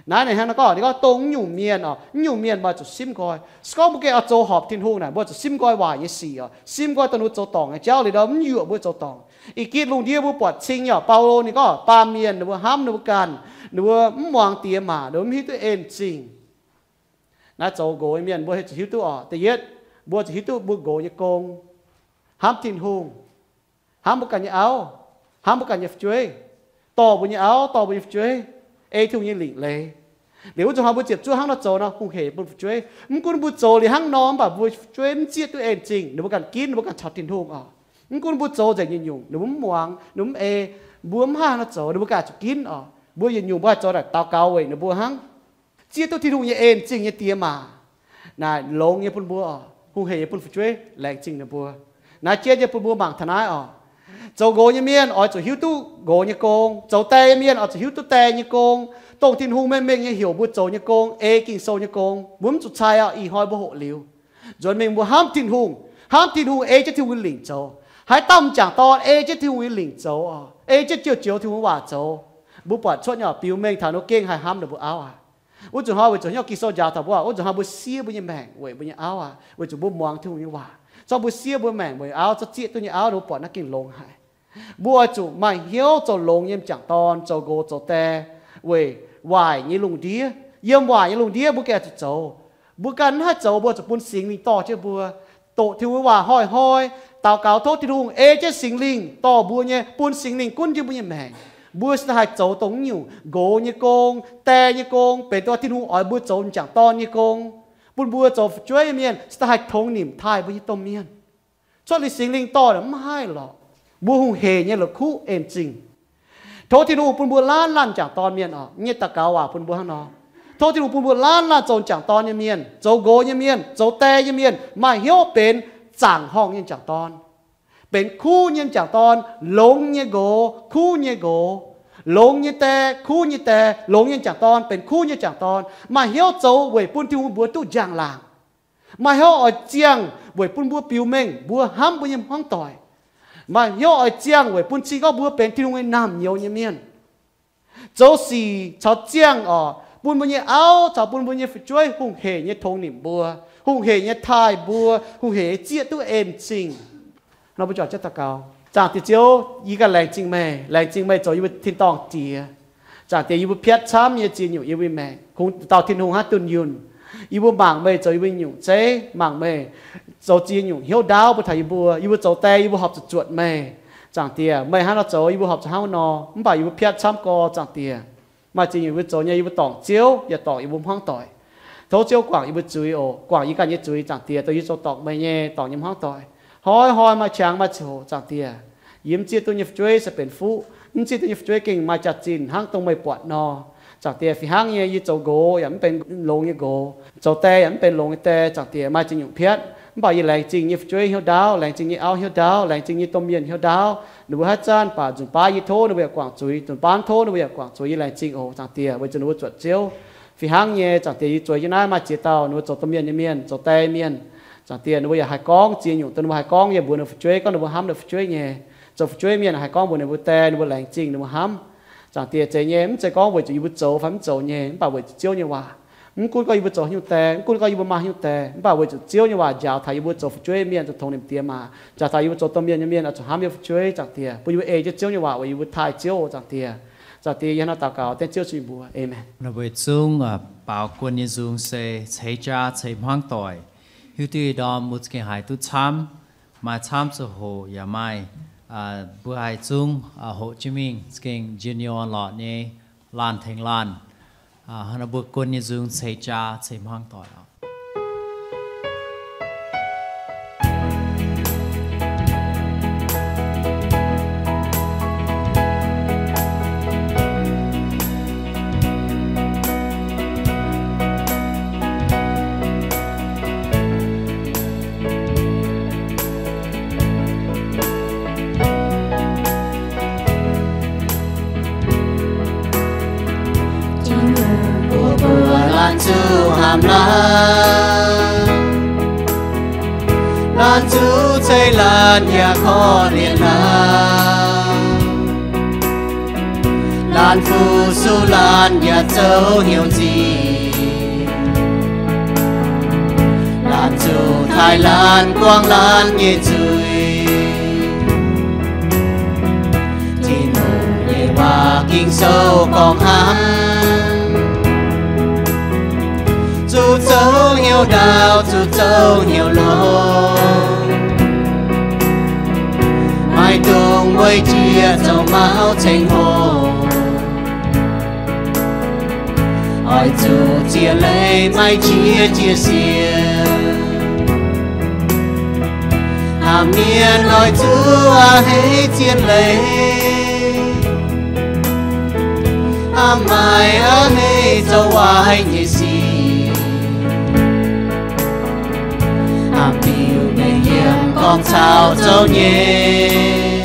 Naaiv ninh hnangv naaiv gorngv, ninh gorngv dongh naaiv nyungc mienh oc, naaiv nyungc mienh meih zuqc simv nqoi. Se gorngv mbuo gengh oix zoux horpc Tin-Hungh naaic, mbuo zuqc simv nqoi waaic nyei sic oc, simv nqoi dongh ninh mbuo zoux dorngc nyei jauv, liuz ndau mv yuoqc mbuo zoux dorngc. Ih gitv lungh ndiev mbuo buatc cing nyei oc, Baulo ninh gorngv baamh mienh ninh mbuo hnamv ninh mbuo ganh, ninh mbuo mv muangx diex maac, ninh mbuo mv hiuv duqv en-zingh. Naaiv zoux nqox nyei mienh mbuo zuqc hiuv duqv oc. Da'yietv, mbuo zuqc hiuv duqv mbuo nqox nyei gong, hnamv Tin-Hungh, hnamv mbuo ganh nyei auv, hnamv mbuo ganh nyei fu'jueiv, dorh mbuo nyei auv, dorh mbuo nyei fu'jueiv ei Tin-Hungh nyei lingc leiz. Liuz wuov nzunc hnoi mbuo ziepc zuoqv hnangv nor zoux nor, hungh heic bun fu'jueiv. Mv gunv mbuo zoux liuz hnangv nor, mv baac mbuo fu'jueiv mv zieqv duqv en-zingh, ninh mbuo ganh ginv, ninh mbuo ganh caux Tin-Hungh oc. Mv gunv mbuo zoux nzengc nyungc-nyungc, ninh mbuo mv muangx, ninh mbuo mv ei, mbuo mv haih nor zoux, ninh mbuo ganh zuqc ginv oc. Mbuo yietc nyungc mbuo haih zoux naaic daux gaux weic ninh mbuo hnangv. Zieqv duqv Tin-Hungh nyei en-zingh nyei diex maac. Naaic longx nyei bun mbuo oc, hungh heic nyei bun fu'jueiv laengz zingh ninh mbuo. Naaiv jienv nyei bun mbuo mangc taux naaiv oc. Zoux nqox nyei mienh oix zuqc hiuv duqv nqox nyei gong. Zoux die nyei mienh oix zuqc hiuv duqv die nyei gong. Dongh Tin-Hungh mengh mengh nyei heuc mbuo zoux nyei gong, ei Ging-Sou nyei gong, mbuo mv zuqc cai oc. Ih hnoi mbuo hoqc liuz, nzuonx mingh mbuo hnamv Tin-Hungh, hnamv Tin-Hungh, ei jienv Tin-Hungh nyei lingc zoux. Haaix dauh m'jangc dorn ei jienv Tin-Hungh nyei lingc zoux oc, ei jienv joux-joux Tin-Hungh waac zoux, mbuo buatc cuotv nyei oc, biux mengh taux ninh mbuo gengh haih hnamv ninh mbuo auv aqv. Wuov nzunc hnoi weic zuqc hnyouv Ging-Sou njaaux taux mbuo, wuov nzunc hnoi mbuo siev mbuo nyei maengc weic mbuo nyei auv aqv. Weic zuqc mbuo muangx Tin-Hungh nyei waac. Zorqv mbuo siev mbuo maengc weic auv, zorqv zieqv duqv nyei auv, ninh mbuo buatc naaiv gengh longx haic. Mbuo oix zuqc maaih hnyouv zoux longx nyei m'jangc dorn, zoux nqox zoux die, weic waaic nyei lungh ndiev. Yiem waaic nyei lungh ndiev mbuo gengh oix zuqc zoux. Mbuo ganh mv haih zoux, mbuo zuqc bun Singx Lingh dorh jienv mbuo doqc Tin-Hungh nyei waac hnoi-hnoi, daux gaux tov Tin-Hungh ei jienv Singx Lingh dorh mbuo nyei, bun Singx Lingh gunv jienv mbuo nyei maengc. Mbuo se daaih haih zoux dongh naaiv nyungc nqox nyei gong, die nyei gong, benx dongh Tin-Hungh oix mbuo zoux m'jangc dorn nyei gong, bun mbuo zoux fu'jueiv nyei mienh se daaih haih tongx nimc taaih mbuo nyei domh mienh. Cuotv liuz Singx Lingh dorh naaic mv haih lorqc. Mbuo hungh heic nyei la'kuqv en-zingh. Tov Tin-Hungh bun mbuo laanh laanh m'jangc dorn mienh oc. Nyei daux gaux waac bun mbuo hnangv nor. Tov Tin-Hungh bun mbuo laanh laanh zoux m'jangc dorn nyei mienh, zoux nqox nyei mienh, zoux die nyei mienh, maaih hnyouv benx zaangc horngh nyei m'jangc dorn, benx kuv nyei m'jangc dorn, longx nyei nqox, kuv nyei nqox, longx nyei die, kuv nyei die, longx nyei m'jangc dorn, benx kuv nyei m'jangc dorn, maaih hnyouv zoux weic bun Tin-Hungh mbuox duqv njang-laangc. Maaih hnyouv oix ziangh weic bun mbuo biux mengh mbuo hnamv mbuo nyei hmuangv doic. Maaih hnyouv oix ziangh weic bun cing gorngv mbuo benx Tin-Hungh nyei naamh nyouz nyei mienh. Zoux sic caux ziangh oc, bun mbuo nyei auv caux bun mbuo nyei fu'jueiv hungh heic nyei tongx nimc mbuo, hungh heic nyei taaih mbuo, hungh heic nyei zieqv duqv en-zingh. Nor mbuo juangc jienv daux gaux. Zaangc Diex Ziouv, yie ganh laengz zingh meih, laengz zingh meih zoux yie mbuo tin-dorngh Diex. Zaangc Diex, yie mbuo piatv camv nyei ziex nyungc yie mbuo maengc, kungx dauh Tin-Hungh hnangv dunh yunh. Yie mbuo mangc meih zoux yie mbuo nyungc zeiv, mangc meih zoux ziex nyungc hnyouv ndaauv bun taux yie mbuo. Yie mbuo zoux die yie mbuo horpc zuqc zuotc meih. Zaangc Diex, meih hnangv nor zoux yie mbuo horpc zuqc hnangv nor, mv baac yie mbuo piatv camv gorx. Zaangc Diex, maaih ziex nyungc yie mbuo zoux nyei yie mbuo dorngc Ziouv yaac dorngc yie mbuo hmuangv doic. Tov Ziouv guangc yie mbuo zuiz oc, guangc yie ganh nyei zuiz. Zaangc Diex, dongh yie zoux dorngc meih nyei, dorngc yie mbuo hmuangv doic. Hnoi-hnoi maaih qangx maaih ziangh hoc, Zaangc Diex, yie mv zieqv duqv nyei fu'jueiv se benx fuqv, mv zieqv duqv nyei fu'jueiv gengh maaih jaax-zinh hnangv dongh meih buatc nor. Zaangc Diex, fih hnangv nyei yie zoux nqox yaac mv benx longx nyei nqox, zoux die yaac mv benx longx nyei die. Zaangc Diex, maaih ziex nyungc piatv, mv baac yie laengz zingh nyei fu'jueiv hnyouv ndaauv, laengz zingh nyei auv hnyouv ndaauv, laengz zingh nyei domh mienh hnyouv ndaauv. Ninh mbuo haaix zanc baac nzunc baav yie tov ninh mbuo yaac guangc zuiz, nzunc baav tov ninh mbuo yaac guangc zuiz, yie laengz zingh oc. Zaangc Diex, weic zuqc ninh mbuo zuotc Ziouv. Fih hnangv nyei, Zaangc Diex, yie zueiz jienv naaiv maaih ziex dauh ninh mbuo zoux domh mienh nyei mienh, zoux die mienh. Zaangc Diex, ninh mbuo yaac haih gorngv ziex nyungc dongh ninh mbuo haih gorngv nyei mbuox ninh fu'jueiv, gorngv ninh mbuo hnamv ninh fu'jueiv nyei. Zoux fu'jueiv mienh haih gorngv mbuox ninh mbuo die, ninh mbuo laengz zingh, ninh mbuo hnamv. Zaangc Diex, zeiz nyei, mv zeiz gorngv weic zuqc yie mbuo zoux fai mv zoux nyei, mv baac weic zuqc Ziouv nyei waac. Mv gunv gorngv yie mbuo zoux haaix nyungc die, mv gunv gorngv yie mbuo maaih haaix nyungc die, mv baac weic zuqc Ziouv nyei waac njaaux taux yie mbuo zoux fu'jueiv mienh zuqc tongx nimc Diex maah. Njaaux taux yie mbuo zoux domh mienh nyei mienh oix zuqc hnamv yie mbuo fu'jueiv, Zaangc Diex, bun yie mbuo ei jienv Ziouv nyei waac weic yie mbuo taaih Ziouv oc. Zaangc Diex, Zaangc Diex, yie hnangv naaiv daux gaux dengv Ziouv zuiz mbuox. Aamen. Weic zuqc baaux guon nyei nzung se ceix jaax ceix hmuangv doic, hiuv duqv ndorm mbuo za'gengh haiz duqv camv, maaih camv ziangh hoc yaac maaih, mbuo haih zungv hoqc jienv mingh za'gengh njien-youh lorqc nyei, laanh tengx laanh. Hnangv naaiv mbuo guon nyei nzung ceix jaax ceix hmuangv doic oc. Tin-Hungh mbuox mbuo laanh zuqc hnamv laanh, laanh zuqc ceix laanh yaac korv-lienh laanh. Laanh fu-sux laanh yaac zoux hnyouv nzih, laanh zuqc taaih laanh buangv laanh nyei zuiz. Tin-Hungh nyei waac Ging-Sou gorngv hnangv, zuqc zoux hnyouv ndaauv, zuqc zoux hnyouv longx, maiv dungx weic jiex zoux mauv ceng hoc. Oix zuqc ziex leiz maiv qiex jiez sienx. Hnamv mienh oix zuqc a'hneiv zien leiz, hnamv maaiz a'hneiv zoux waaic nyei sic. Hnamv biux mengh yiem gorngv caux zoux nyei,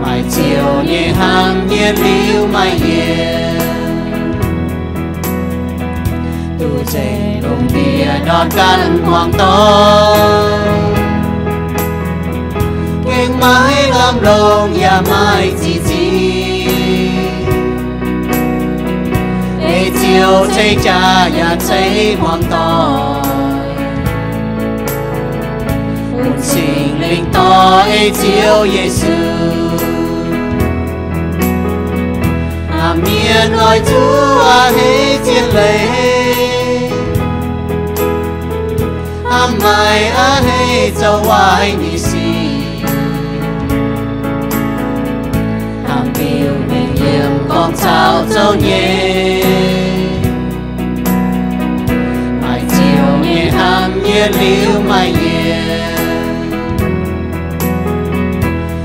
maaih ziouc nyei hnamv yietc liuz maaih yienc. Duqv nzengc lungh ndiev ndortv ganh muangx doic, gengh maiv lamh longc yaac maaih ziqc zingh. Ei Ziouv ceix jaax yaac ceix hmuangx doic, bun Singx Lingh dorh ei Ziouv Yesu. Hnamv mienh oix zuqc a'hneiv zien leiz, hnamv maaiz a'hneiv zoux waaic nyei sic. Hnamv biux mengh yiem gorngv caux zoux nyei, maaih ziouc nyei hnamv yietc liuz maaih yienc.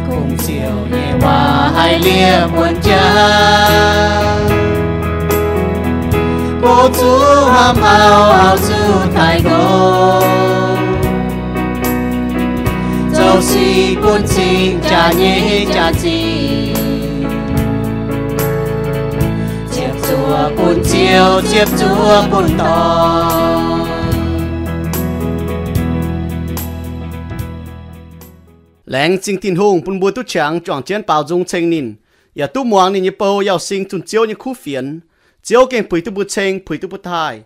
Kungx Ziouv nyei waac haih liev buonv jaax, goux zuqc hnamv auv, auv zuqc taaih nqox, zoux sic bun cing jaax nyei jaax-zinh, ziepc zuoqv bun Ziouv, ziepc zuoqv bun dorn. Laengz zingh Tin-Hungh bun mbuo duqv qangx juangc jienv baaux nzung ceng ninh, yaac duqv muangx ninh nyei bou Yauh Sing zunh Ziouv nyei kuv fienx. Ziouv gengh puix duqv mbuo ceng, puix duqv mbuo taaih.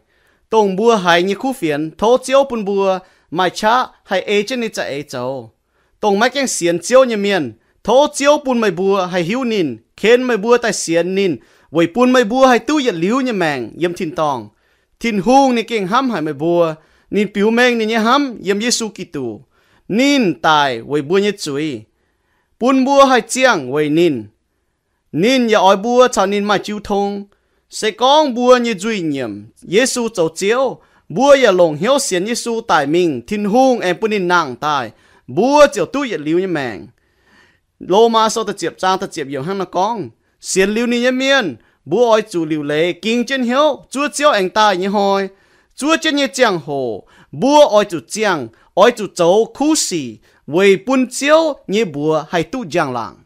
Dongh mbuo haiz nyei kuv fienx, tov Ziouv bun mbuo maaih qaqv haih ei jienv ninh za'eix zoux. Dongh maiv gaengh sienx Ziouv nyei mienh, tov Ziouv bun meih mbuo haih hiuv ninh, ken meih mbuo daaih sienx ninh, weic bun meih mbuo haih duqv yietc liuz nyei maengc yiem tin-dorngh. Tin-Hungh ninh gengh hnamv haic meih mbuo. Ninh biux mengh ninh nyei hnamv yiem Yesu Giduc. Ninh daic weic mbuo nyei zuiz, bun mbuo haih ziangh weic ninh. Ninh yaac oix mbuo caux ninh maaih jiu tong. Se gorngv mbuo nyei nzuih nyiemc Yesu zoux Ziouv, mbuo yaac longc hnyouv sienx Yesu daic mingh, Tin-Hungh aengx bun ninh nangh daaih, mbuo ziouc duqv yietc liuz nyei maengc. Lomaa Sou da'ziepc zaang da'ziepc yiemc hnangv naaiv gorngv, sienx liuz ninh nyei mienh, mbuo oix zuqc liuc leiz ging jienv hnyouv zuov Ziouv aengx daaih nyei hnoi. Zuov jienv nyei ziangh hoc, mbuo oix zuqc ziangh, oix zuqc zoux kuv sic weic bun Ziouv nyei mbuox haih duqv njang-laangc.